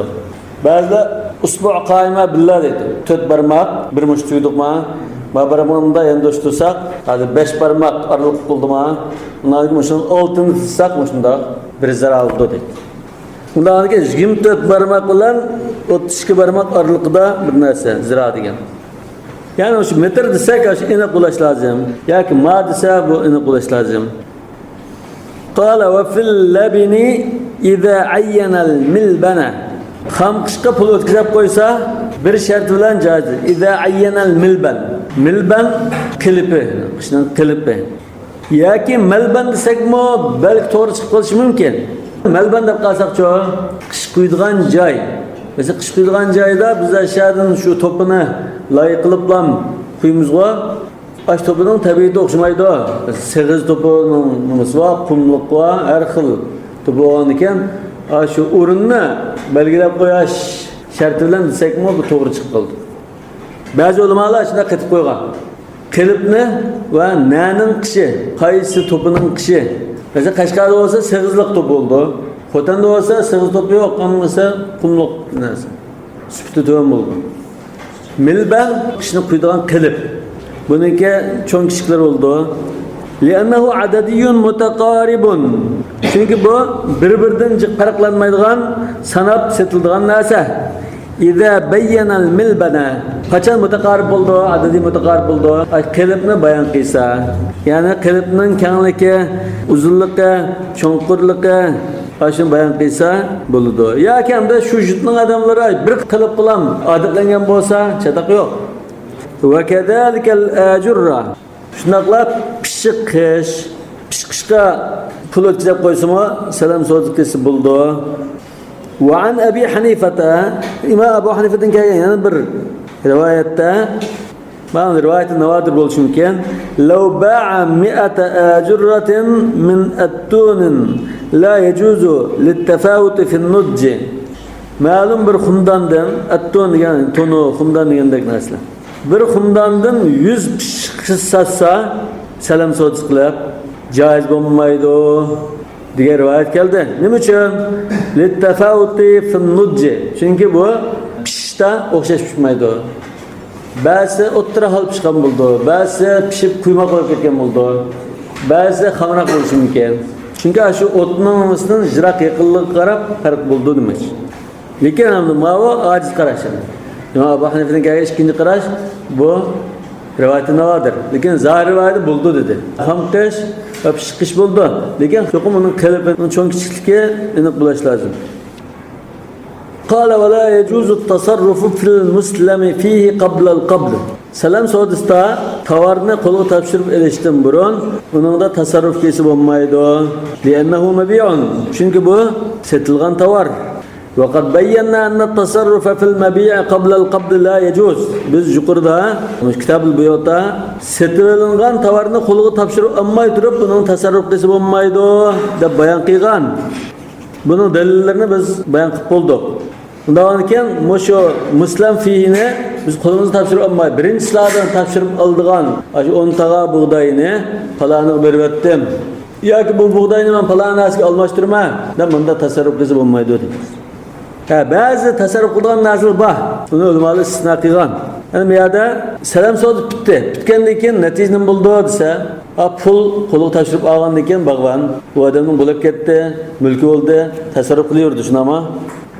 بەزىلەر ئۇسبۇ قائىمە بىللا دەيدۇ. تۆت بارماق، بىر مۇشت تۈگدۇقما؟ ما بارمىقىنى يەنە توشتۇرساق، ھازىر بەش بارماق ئارىلىق بولدىما؟ ئۇنىڭدىن كېيىن مۇشۇنىڭ ئالتىنى تىزساق، مۇشۇنداق بىر زىرا بولىدۇ دەيدۇ. ئۇنداق كېيىن يىگىرمە تۆت بارماق بىلەن ئوتتۇز ئىككى بارماق ئارىلىقىدا بىر نەرسە، زىرا دېگەن. يەنى شۇ مېتىر دېسەك، شۇ ئېنىق بولۇش لازىم. ياكى ما دېسە، بۇ ئېنىق بولۇش لازىم. قال وفي اللبن إذا عين الملبن. خام قىشقا پۇل ئۆتكۈزۈپ قويسا، بىر شەرت بىلەن جائىز. إذا عين الملبن. مىلبەن قېلىپى، قىشنىڭ قېلىپى. ياكى مەلبەن دېسەكمۇ بەلكى توغرا چىقىپ قېلىشى مۇمكىن. مەلبەن دەپ قالساقچۇ؟ قىش قۇيىدىغان جاي. مەسىلەن، قىش قۇيىدىغان جايدا بىز ئەشەدىن شۇ توپىنى لايىق قىلىپلام قۇيىمىزغۇ. ئاشۇ توپىنىڭ تەبىئىتى ئوخشىمايدۇ. سېغىز توپىنىڭ نېمىسى بار، قۇملۇق بار، ھەر خىل توپا بولغاندىكىن، ئاشۇ ئورۇننى بەلگىلەپ قويۇش شەرتى بىلەن دېسەكمۇ بۇ توغرا چىقىپ قالىدۇ. بەزى ئۆلىمالار شۇنداق قېتىپ قويغان. قېلىپنى ۋە نەنىڭ قىشى، قايسى توپىنىڭ قىشى. مەسىلەن، قەشقەردە بولسا سېغىزلىق توپا بولىدۇ. خوتەندە بولسا سېغىز توپا يوق، ئەمما بولسا قۇملۇق نەرسە. سۈپىتى تۆۋەن بولىدۇ. مىلبەن، قىشنى قۇيىدىغان قېلىپ. بۇنىڭكى چوڭ كىچىكلىرى بولىدۇ. لأنه عددي متقارب. چۈنكى بۇ بىر-بىرىدىن جىق پەرقلەنمەيدىغان، ساناپ سېتىلىدىغان نەرسە. إذا بين الملبن. قاچان مۇتەقارىب بولىدۇ، ئەدەدىي مۇتەقارىب بولىدۇ؟ ئاي، قېلىپنى بايان قىلسا. يەنى قېلىپنىڭ كەڭلىكى، ئۇزۇنلۇقى، چوڭقۇرلۇقى، ئاشۇنى بايان قىلسا بولىدۇ. ياكى ئەمدى شۇ يۇرتنىڭ ئادەملىرى بىر قېلىپ بىلەن ئادەتلەنگەن بولسا، چاتاق يوق. وكذلك الآجرة. شۇنداقلا پىششىق قىش، پىششىق قىشقا پۇل ئۆتكۈزۈپ قويسىمۇ، سەلەم سودىسى قىلسا بولىدۇ. وعن أبي حنيفة، ئىمام ئەبۇ ھەنىفەدىن كەلگەن يەنە بىر رىۋايەتتە، مانا رىۋايەتى ناۋادىر بولۇشى مۇمكىن. لو باع مئة آجرة من أتون لا يجوز للتفاوت في النضج. مەلۇم بىر خۇمداندىن، ئەتتون دېگەن تونۇ، خۇمدان دېگەندەك نەرسىلەر. بىر خۇمداندىن يۈز پىششىق ساتسا، سەلەم سودىسى قىلىپ، جائىز بولمايدۇ دېگەن رىۋايەت كەلدى. نېمە ئۈچۈن؟ للتفاوت في النضج. چۈنكى بۇ پىشىشتا ئوخشاش پىشمايدۇ. بەزىسى ئوتتۇرا ھال پىشقان بولىدۇ، بەزىسى پىشىپ قۇيماق بولۇپ كەتكەن بولىدۇ، بەزىسى خامراق بولۇشى مۇمكىن. چۈنكى شۇ ئوتنىڭ نېمىسىدىن يىراق يېقىنلىقىغا قاراپ پەرق بولىدۇ دېمەكچى. لېكىن ئەمدى ماۋۇ ئاجىز قاراش. ئىمام ئەبۇ ھەنىفىدىن كەلگەن ئىككىنچى قاراش، بۇ رىۋايىتى ناۋادىر. لېكىن زاھىر رىۋايىتى بولىدۇ دېدى. خام قىش ۋە پىششىق قىش بولىدۇ. لېكىن چوقۇم ئۇنىڭ قېلىپىنىڭ چوڭ كىچىكلىكى ئېنىق بولۇشى لازىم. قال ولا يجوز التصرف في المسلم فيه قبل القبض. سەلەم سودىسىدا تاۋارنى قولغا تاپشۇرۇپ ئېلىشتىن بۇرۇن ئۇنىڭدا تەسەررۇپ قىلسا بولمايدۇ. لأنه مبيع. چۈنكى بۇ سېتىلغان تاۋار. وقد بينا أن التصرف في المبيع قبل القبض لا يجوز. بىز يۇقىرىدا، كىتابۇل بۇيۇدا سېتىۋېلىنغان تاۋارنى قولغا تاپشۇرۇپ ئالماي تۇرۇپ، بۇنىڭ تەسەررۇپ قىلسا بولمايدۇ، دەپ بايان قىلغان. بۇنىڭ دەلىللىرىنى بىز بايان قىلىپ بولدۇق. ئۇنداقكەن، مۇشۇ مۇسلەم فىھىنى بىز قولىمىزغا تاپشۇرۇپ ئالماي، بىرىنچىسىلەردىن تاپشۇرۇپ ئالىدىغان ئاشۇ ئون تاغا بۇغداينى پالانىغا بېرىۋەتتىم. ياكى بۇ بۇغداينى مەن پالان نەرسىگە ئالماشتۇرىمەن دەپ مۇنداق تەسەررۇپ قىلسا بولمايدۇ دەيمىز. ھە، بەزى تەسەررۇپ قىلىدىغان نەرسىلەر بار. ئۇنى ئۆلىمالار ئىستىسنا قىلغان. يەنى بۇ يەردە سەلەم سودا پۈتتى. پۈتكەندىن كېيىن نەتىجە نېمە بولىدۇ دېسە، ئا، پۇل قولىغا تاپشۇرۇپ ئالغاندىن كېيىن باغۋەن، بۇ ئادەمنىڭ بولۇپ كەتتى، مۈلكى بولدى، تەسەررۇپ قىلىۋېرىدۇ، شۇنداقمۇ؟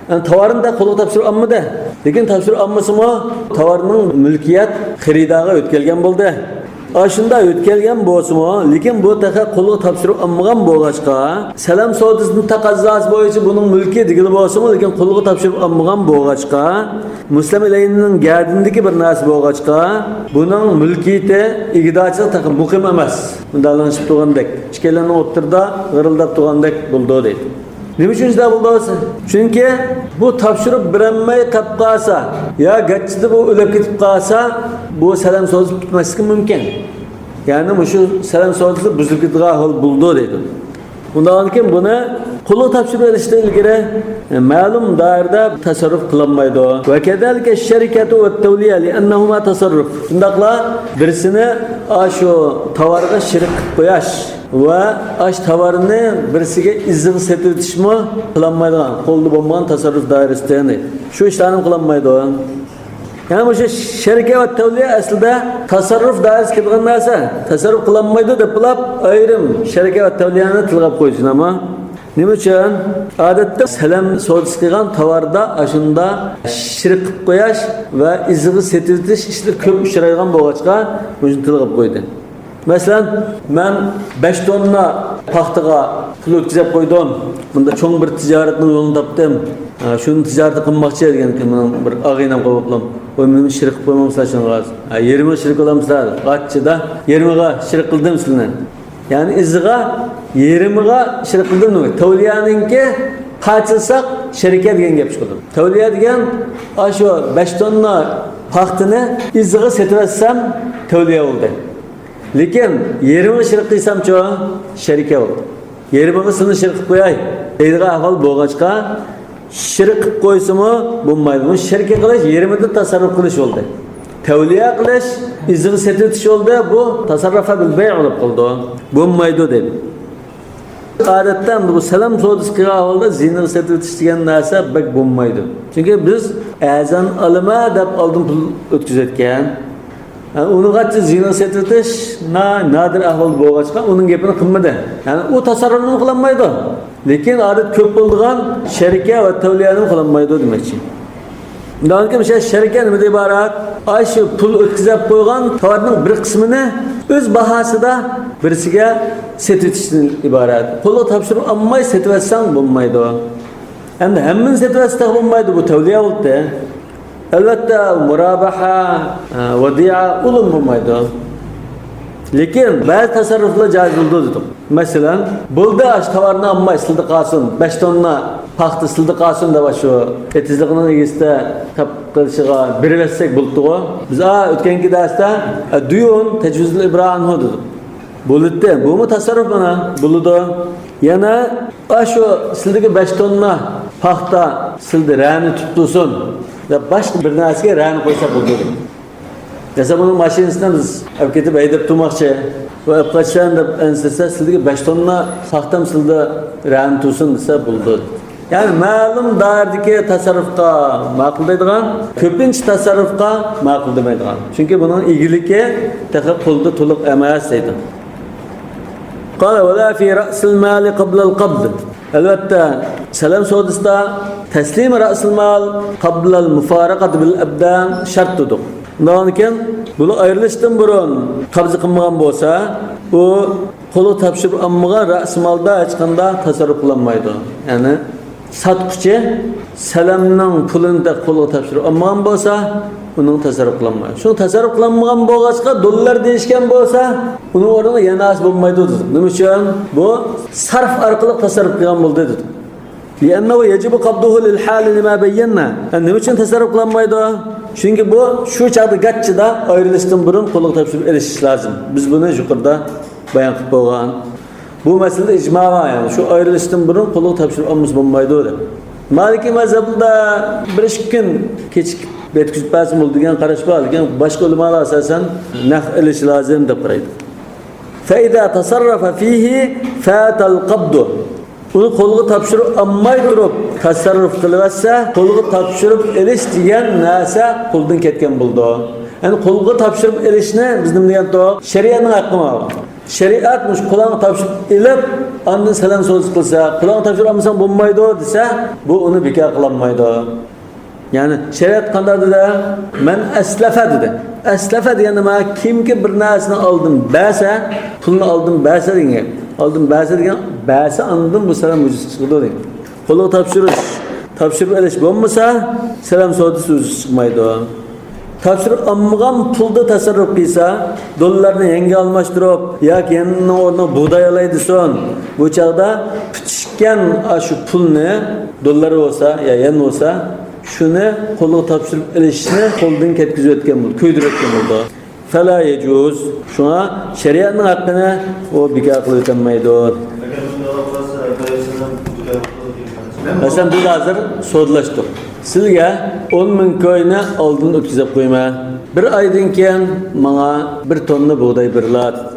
يەنى تاۋارنى تېخى قولىغا تاپشۇرۇپ ئالمىدى. لېكىن تاپشۇرۇپ ئالمىسىمۇ، تاۋارنىڭ مۈلكىيەت خېرىدارغا ئۆتكەلگەن بولدى. ئاشۇنداق ئۆتكەلگەن بولسىمۇ، لېكىن بۇ تېخى قولغا تاپشۇرۇپ ئالمىغان بولغاچقا، سەلەم سودىسىنىڭ تەقەززاسى بويىچە بۇنىڭ مۈلكى دېگىلى بولسىمۇ، لېكىن قولغا تاپشۇرۇپ ئالمىغان بولغاچقا، مۇسلىم ئىلەينىنىڭ گەدىنىدىكى بىر نەرسە بولغاچقا، بۇنىڭ مۈلكىيىتى، ئىگىدارچىلىقى تېخى مۇقىم ئەمەس. مۇنداق لىڭشىپ تۇرغاندەك، ئىككىيلەننىڭ ئوتتۇرىدا غىرىلداپ تۇرغاندەك بولىدۇ دەيدۇ. نېمە ئۈچۈن شۇنداق بولىدۇ دېسە؟ چۈنكى بۇ تاپشۇرۇپ بېرەلمەي قېلىپ قالسا، يا گاچچىدا بۇ ئۆلۈپ كېتىپ قالسا، بۇ سەلەم سودىسى پۈتمەسلىكى مۇمكىن. يەنى مۇشۇ سەلەم سودىسى بۇزۇلۇپ كېتىدىغان ئەھۋال بولىدۇ دەيدۇ. ئۇنداقتىن كېيىن بۇنى قولغا تاپشۇرۇپ ئېلىشتىن ئىلگىرى، ئە، مەلۇم دائىرىدە تەسەررۇپ قىلالمايدۇ. وكذلك الشركة والتولية لأنهما تصرف. شۇنداقلا بىرسىنى ئاشۇ تاۋارغا شېرىك قىلىپ قوياش ۋە ئاشۇ تاۋارنى بىرسىگە ئىزىغا سېتىۋېتىشمۇ قىلالمايدىغان، قولدا بولمىغان تەسەررۇپ دائىرىسىدە، يەنى شۇ ئىشلارنى قىلالمايدۇ. يەنى مۇشۇ شەرىكە ۋە تەۋلىيە ئەسلىدە تەسەررۇپ دائىرىسىگە كىرىدىغان نەرسە، تەسەررۇپ قىلالمايدۇ دەپ بولۇپ، ئايرىم شەرىكە ۋە تەۋلىيەنى تىلغا ئېلىپ قويىسىز، ئەمما نېمە ئۈچۈن؟ ئادەتتە سەلەم سودىسى قىلغان تاۋاردا ئاشۇندا شېرىك قىلىپ قوياش ۋە ئىزىغا سېتىۋېتىش ئىشلىرى كۆپ ئۇچرايدىغان بولغاچقا، مۇشۇنى تىلغا ئېلىپ قويدى. مەسىلەن، مەن بەش توننا پاختىغا پۇل ئۆتكۈزۈپ قويدۇم. بۇندا چوڭ بىر تىجارەتنىڭ يولىنى تاپتىم. ھە، شۇنى تىجارىتى قىلماقچى دېگەن مېنىڭ بىر ئاغىنەم قوبۇپلام. ۋە مېنى شېرىك قىلىپ قويمامسىلەر شۇنىڭغا؟ ھە، يېرىمىغا شېرىك قىلامسىلەر؟ قاچچىدا يېرىمىغا شېرىك قىلدىم سىلىنى. يەنى ئىزىغا يېرىمىغا شېرىك قىلدىم دېمەك. تەۋلىيەنىڭكى پارچىلىساق شەرىكە دېگەن گەپ چىقىدۇ. تەۋلىيە دېگەن ئاشۇ بەش توننا پاختىنى ئىزىغا سېتىۋەتسەم تەۋلىيە بولدى. لېكىن يېرىمىغا شېرىك قىلسامچۇ؟ شەرىكە بولدى. يېرىمىغا سىلىنى شېرىك قىلىپ قوياي دەيدىغان ئەھۋال بولغاچقا، شېرىك قىلىپ قويسىمۇ بولمايدۇ. بۇ شەرىكە قىلىش، يېرىمىدا تەسەررۇپ قىلىش بولدى. تەۋلىيە قىلىش، ئىزىغا سېتىۋېتىش بولدى. بۇ تەسەررۇفە بىل بەي بولۇپ قالىدۇ. بولمايدۇ دېدى. ئادەتتە بۇ سەلەم سودىسى قىلغان ئەھۋالدا زىينىغا سېتىۋېتىش دېگەن نەرسە بەك بولمايدۇ. چۈنكى بىز ئەرزان ئالىمەن دەپ ئالدىن پۇل ئۆتكۈزۈۋەتكەن. ھە، ئۇنىڭغىچە زىينىغا سېتىۋېتىش نا-، نادىر ئەھۋالدا بولغاچقا، ئۇنىڭ گېپىنى قىلمىدى. يەنى ئۇ تەسەررۇپنىمۇ قىلالمايدۇ. لېكىن ئادەت كۆپ بولىدىغان شەرىكە ۋە تەۋلىيەنىمۇ قىلالمايدۇ دېمەكچى. ئۇنداقكى مۇشۇ شەرىكە نېمىدىن ئىبارەت؟ ئاشۇ پۇل ئۆتكۈزۈپ قويغان تاۋارنىڭ بىر قىسمىنى ئۆز باھاسىدا بىرسىگە سېتىۋېتىشتىن ئىبارەت. قولغا تاپشۇرۇپ ئالماي سېتىۋەتسەڭ بولمايدۇ. ئەمدى ھەممىنى سېتىۋەتسە تېخى بولمايدۇ، بۇ تەۋلىيە بولدى. ئەلۋەتتە، مۇرابىھە، ۋەدىئە ئۇلۇم بولمايدۇ. لېكىن بەزى تەسەررۇپلار جائىز بولىدۇ دېدۇق. مەسىلەن، بولدى، ئاشۇ تاۋارنى ئالماي سىلىدە قالسۇن، بەش توننا پاختا سىلىدە قالسۇن دەپ، ئاشۇ ئېتىزلىقنىڭ ئىگىسىدە تاپقىلىشىغا بېرىۋەتسەك بولۇپتىغۇ. بىز، ئا، ئۆتكەنكى دەرستە، ئە، دۇيۇن تەجۋىزۇل ئىبرا ئانھۇ دېدۇق. بولىدۇ. بۇمۇ تەسەررۇپ مانا، بولىدۇ. يەنە ئاشۇ سىلىدىكى بەش توننا پاختا سىلىدە رەنە تۇتۇلسۇن دەپ باشقا بىر نەرسىگە رەنە قويسا بولىدۇ. مەسىلەن، بۇنىڭ ماشىنىسىنى بىز ئەپ كېتىپ ھەيدەپ تۇرماقچى. ئۇ ئەپ قاچىسەن دەپ ئەنسىسە، سىلىدىكى بەش توننا پاختام سىلىدە رەنە تۇرسۇن دېسە بولىدۇ. يەنى مەلۇم دائىرىدىكى تەسەررۇپقا ماقۇل دەيدىغان، كۆپىنچە تەسەررۇپقا ماقۇل دېمەيدىغان. چۈنكى بۇنىڭ ئىگىلىكى تېخى قولدا تولۇق ئەمەس دەيدۇ. قال ولا في رأس المال قبل القبض. ئەلۋەتتە، سەلەم سودىسىدا تەسلىم رەسىل مال قابلەل مۇفارەقەت بىل ئەبدان شەرت دېدۇق. ئۇنداقكەن، بۇلار ئايرىلىشتىن بۇرۇن قەبزە قىلمىغان بولسا، ئۇ قولغا تاپشۇرۇپ ئالمىغان رەسىمالدا ھېچقانداق تەسەررۇپ قىلالمايدۇ. يەنى ساتقۇچى سەلەمنىڭ پۇلىنى قولغا تاپشۇرۇپ ئالمىغان بولسا، ئۇنىڭ تەسەررۇپ قىلالمايدۇ. شۇ تەسەررۇپ قىلالمىغان بولغاچقا، دوللار دېيىشكەن بولسا، ئۇنىڭ ئورنىغا يەنە ئالسا بولمايدۇ دېدۇق. نېمە ئۈچۈن؟ بۇ سەرف ئارقىلىق تەسەررۇپ قىلغان بولدى دېدۇق. لأنه يجب قبضه للحال لما بينا. نېمە ئۈچۈن تەسەررۇپ قىلالمايدۇ؟ چۈنكى بۇ شۇ چاغدا گاچچىدا ئايرىلىشتىن بۇرۇن قولغا تاپشۇرۇپ ئېلىش لازىم. بىز بۇنى يۇقىرىدا بايان قىلىپ بولغان. بۇ مەسىلىدە ئىجما بار، يەنى شۇ ئايرىلىشتىن بۇرۇن قولغا تاپشۇرۇپ ئالمىسا بولمايدۇ دەپ. مالىكىي مەزھەپتە بىر ئىككى كۈن كېچىكىپ يەتكۈزۈپ بەرسە بولىدۇ دېگەن قاراش بار، لېكىن باشقا ئۆلىمالار ئاساسەن نەق ئېلىش لازىم دەپ قارايدۇ. فإذا تصرف فيه فات القبض. ئۇنى قولغا تاپشۇرۇپ ئالماي تۇرۇپ تەسەررۇپ قىلىۋەتسە، قولغا تاپشۇرۇپ ئېلىش دېگەن نەرسە قولدىن كەتكەن بولىدۇ. يەنى قولغا تاپشۇرۇپ ئېلىشنى بىز نېمە دېگەنتۇق؟ شەرىئەتنىڭ ھەققى بار. شەرىئەت مۇشۇ قۇلۇڭغا تاپشۇرۇپ ئېلىپ، ئاندىن سەلەم سودىسى قىلسا، قۇلۇڭغا تاپشۇرۇپ ئالمىساڭ بولمايدۇ دېسە، بۇ ئۇنى بىكار قىلالمايدۇ. يەنى شەرىئەت قانداق دېدى؟ مەن ئەسلەفە دېدى. ئەسلەفە دېگەن نېمە؟ كىمكى بىر نەرسىنى ئالدىن بەرسە، پۇلنى ئالدىن بەرسە دېگەن گەپ. ئالدىن بەرسە دېگەن، بەرسە ئاندىن بۇ سەلەم ۋۇجۇدقا چىقىدۇ دېگەن. قولغا تاپشۇرۇش، تاپشۇرۇپ ئېلىش بولمىسا، سەلەم سودىسى ۋۇجۇدقا چىقمايدۇ. تاپشۇرۇپ ئالمىغان پۇلدا تەسەررۇپ قىلسا، دوللارنى يەنگە ئالماشتۇرۇپ ياكى يەننىڭ ئورنىغا بۇغداي ئالاي دېسۇن، بۇ چاغدا پۈتۈشكەن ئاشۇ پۇلنى، دوللار بولسا يا يەن بولسا، شۇنى قولغا تاپشۇرۇپ ئېلىشنى قولدىن كەتكۈزۈۋەتكەن بولىدۇ، كۆيدۈرۈۋەتكەن بولىدۇ. فلا يجوز. شۇڭا شەرىئەتنىڭ ھەققىنى ئۇ بىكار قىلىۋېتەلمەيدۇ. مەسىلەن، بىز ھازىر سودىلاشتۇق. سىلگە ئون مىڭ كوينى ئالدىن ئۆتكۈزۈپ قويىمەن. بىر ئايدىن كېيىن ماڭا بىر توننا بۇغداي بېرىلا دېدى.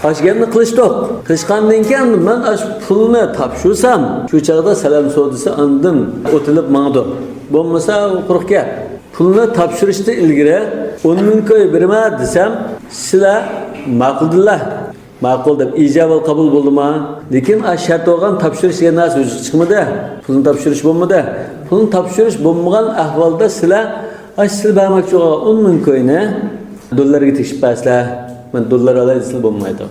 ئاشۇ گەپنى قىلىشتۇق. قىلىشقاندىن كېيىن مەن ئاشۇ پۇلنى تاپشۇرسام، شۇ چاغدا سەلەم سودىسى ئاندىن ئوتۇلۇپ ماڭىدۇ. بولمىسا، ئۇ قۇرۇق گەپ. پۇلنى تاپشۇرۇشتىن ئىلگىرى ئون مىڭ كوي بېرىمەن دېسەم، سىلەر ماقۇلدىلا. ماقۇل دەپ ئىجابەل قوبۇل بولدىما؟ لېكىن ئا شەرت بولغان تاپشۇرۇش دېگەن نەرسە ۋۇجۇدقا چىقمىدى. پۇلنى تاپشۇرۇش بولمىدى. پۇلنى تاپشۇرۇش بولمىغان ئەھۋالدا سىلەر، ئا سىلەر بەرمەكچى بولغان ئون مىڭ كوينى دوللارغا تېگىشىپ بەرسىلەر، مەن دوللار ئالاي دېسىلە بولمايدۇ.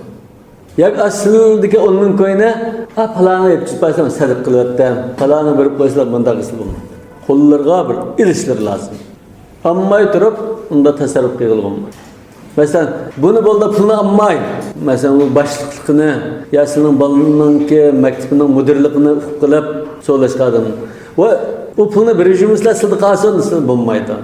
ياكى ئا سىلىدىكى ئون مىڭ كوينى ئا پالانىغا يەتكۈزۈپ بەرسەم سەدىقە قىلىۋەتتىم، پالانىغا بېرىپ قويسىلا مۇنداق قىلسىلا بولمايدۇ. قوللىرىغا بىر ئېلىشلىرى لازىم. ئالماي تۇرۇپ ئۇندا تەسەررۇپ قىلغىلى بولمايدۇ. مەسىلەن، بۇنى بولدى پۇلنى ئالماي، مەسىلەن، بۇ باشلىقلىقىنى يا سېنىڭ بالىنىڭكى مەكتىپىنىڭ مۇدىرلىقىنى ئۇقۇپ قېلىپ سولاشقا ئادەم. ۋە ئۇ پۇلنى بېرىشىمىزلا سىلىدە قالسۇن دېسە بولمايدۇ.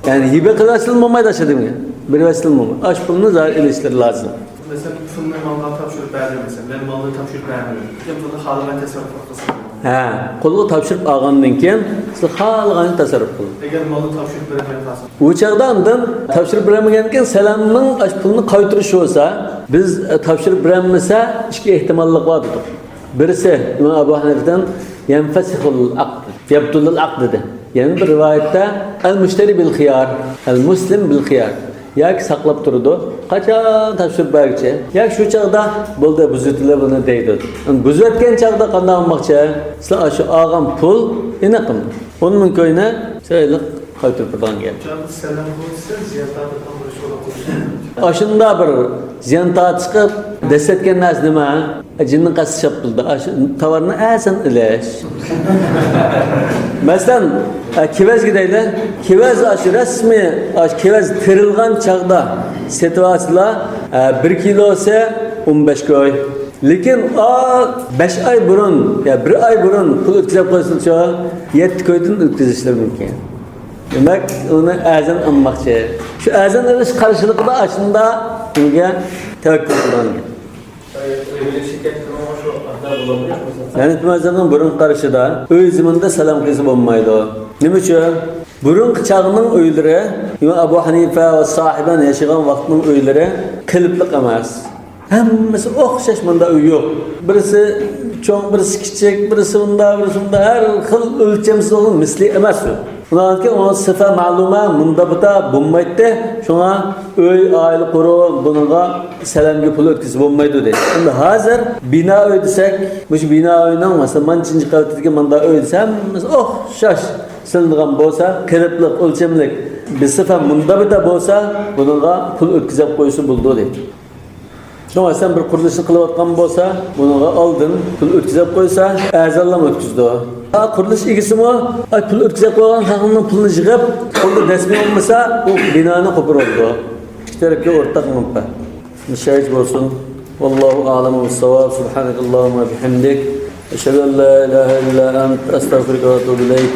يەنى ھىبە قىلىۋەتسىلا بولمايدۇ ئاشۇ ئادەمگە. بېرىۋەتسىلا بولمايدۇ. ئاشۇ پۇلنى زادى ئېلىشلىرى لازىم. مەسىلەن، پۇلنى مالغا تاپشۇرۇپ بەردىم، مەسىلەن، مەن مالنى تاپشۇرۇپ بەرمىدىم. لېكىن بۇنى خالىغان تەسەررۇپ قىلسا. ھە، قولغا تاپشۇرۇپ ئالغاندىن كېيىن سىز خالىغانچە تەسەررۇپ قىلىڭ. ئەگەر مالنى تاپشۇرۇپ بېرەلمەي قالسا؟ ئۇ چاغدا ئاندىن تاپشۇرۇپ بېرەلمىگەندىن كېيىن سەلەمنىڭ ئاشۇ پۇلنى قايتۇرۇشى بولسا، بىز، ئە، تاپشۇرۇپ بېرەلمىسە، ئىككى ئېھتىماللىق بار دېدۇق. بىرسى ئىمام ئەبۇ ھەنىفىدىن يەنفەسىخۇل ئەقد، يەبتۇلۇل ئەقد دېدى. يەنە بىر رىۋايەتتە ئەل مۇشتەرى بىل خىيار، ئەل مۇسلىم بىل خىيار. ياكى ساقلاپ تۇرىدۇ، قاچان تاپشۇرۇپ بەرگۈچە. ياكى شۇ چاغدا بولدى، بۇزۇۋېتىلە بۇنى دەيدۇ. بۇزۇۋەتكەن چاغدا قانداق قىلماقچى؟ سىلەر شۇ ئالغان پۇل ئېنىقمۇ؟ ئون مىڭ كوينى سىلەر قايتۇرۇپ بېرىدىغان گەپ. ئاشۇنداق بىر زىيان تارتىشقا دەسسەتكەن نەرسە نېمە؟ جىننىڭ قەستى شاپتۇلدا. ئاشۇ تاۋارنى ئەسەن ئېلىش. مەسىلەن، ئە، كېۋەزگە دەيلى. كېۋەز ئاشۇ رەسمىي، ئاشۇ كېۋەز تېرىلغان چاغدا سېتىۋالسىلا، ئە، بىر كىلوسى ئون بەش كوي. لېكىن ئا، بەش ئاي بۇرۇن، يا بىر ئاي بۇرۇن پۇل ئۆتكۈزۈپ قويسىلىچۇ، يەتتە كويدىن ئۆتكۈزۈشلىرى مۇمكىن. دېمەك، ئۇنى ئەرزان ئالماقچى. شۇ ئەرزان ئېلىش قارشىلىقىدا ئاشۇنداق نېمىگە تەۋەككۈل قىلغان. ھەنىفىي مەزھەپنىڭ بۇرۇنقى قارىشىدا ئۆي زېمىندا سالام قىلسا بولمايدۇ. نېمە ئۈچۈن؟ بۇرۇنقى چاغنىڭ ئۆيلىرى، ئىمام ئەبۇ ھەنىفە ۋە ساھىبان ياشىغان ۋاقىتنىڭ ئۆيلىرى قېلىپلىق ئەمەس. ھەممىسى ئوخشاش، مۇنداق ئۆي يوق. بىرسى چوڭ، بىرسى كىچىك، بىرسى ئۇنداق، بىرسى ئۇنداق. ھەر خىل ئۆلچەمسىز بولغان، مىسلى ئەمەس ئۇ. ئۇنىڭدىن كېيىن ئۇنىڭ سىفە مەلۇمە مۇنداپىتا بولمايتتى. شۇڭا ئۆي، ئائىلە قۇرۇپ، بۇنىڭغا سەلەمگە پۇل ئۆتكۈزسە بولمايدۇ دەيدۇ. ئەمدى ھازىر بىنا ئۆي دېسەك، مۇشۇ بىنا ئۆينىڭ، مەسىلەن، مانچىنچى قەۋىتىدىكى مۇنداق ئۆي دېسە، ھەممىسى ئوخشاش سېلىنىدىغان بولسا، قېلىپلىق، ئۆلچەملىك، بىر سىفە مۇنداپىتا بولسا، بۇنىڭغا پۇل ئۆتكۈزۈپ قويسا بولىدۇ دەيدۇ. شۇڭا سەن بىر قۇرۇلۇشنى قىلىۋاتقان بولسا، بۇنىڭغا ئالدىن پۇل ئۆتكۈزۈپ قويسا، ئەرزانلام ئۆتكۈزىدۇ. ھا، قۇرۇلۇش ئىگىسىمۇ، ئاي، پۇل ئۆتكۈزۈپ قويغان خەقنىڭ پۇلىنى يىغىپ، قولىدا دەسمى بولمىسا، ئۇ بىنانى قوپۇرۇۋالىدۇ. ئىككى تەرەپكە ئورتاق مەنپەئەت. مۇشۇ بولسۇن. والله أعلم بالصواب. سبحانك اللهم وبحمدك، أشهد أن لا إله إلا أنت، أستغفرك وأتوب إليك.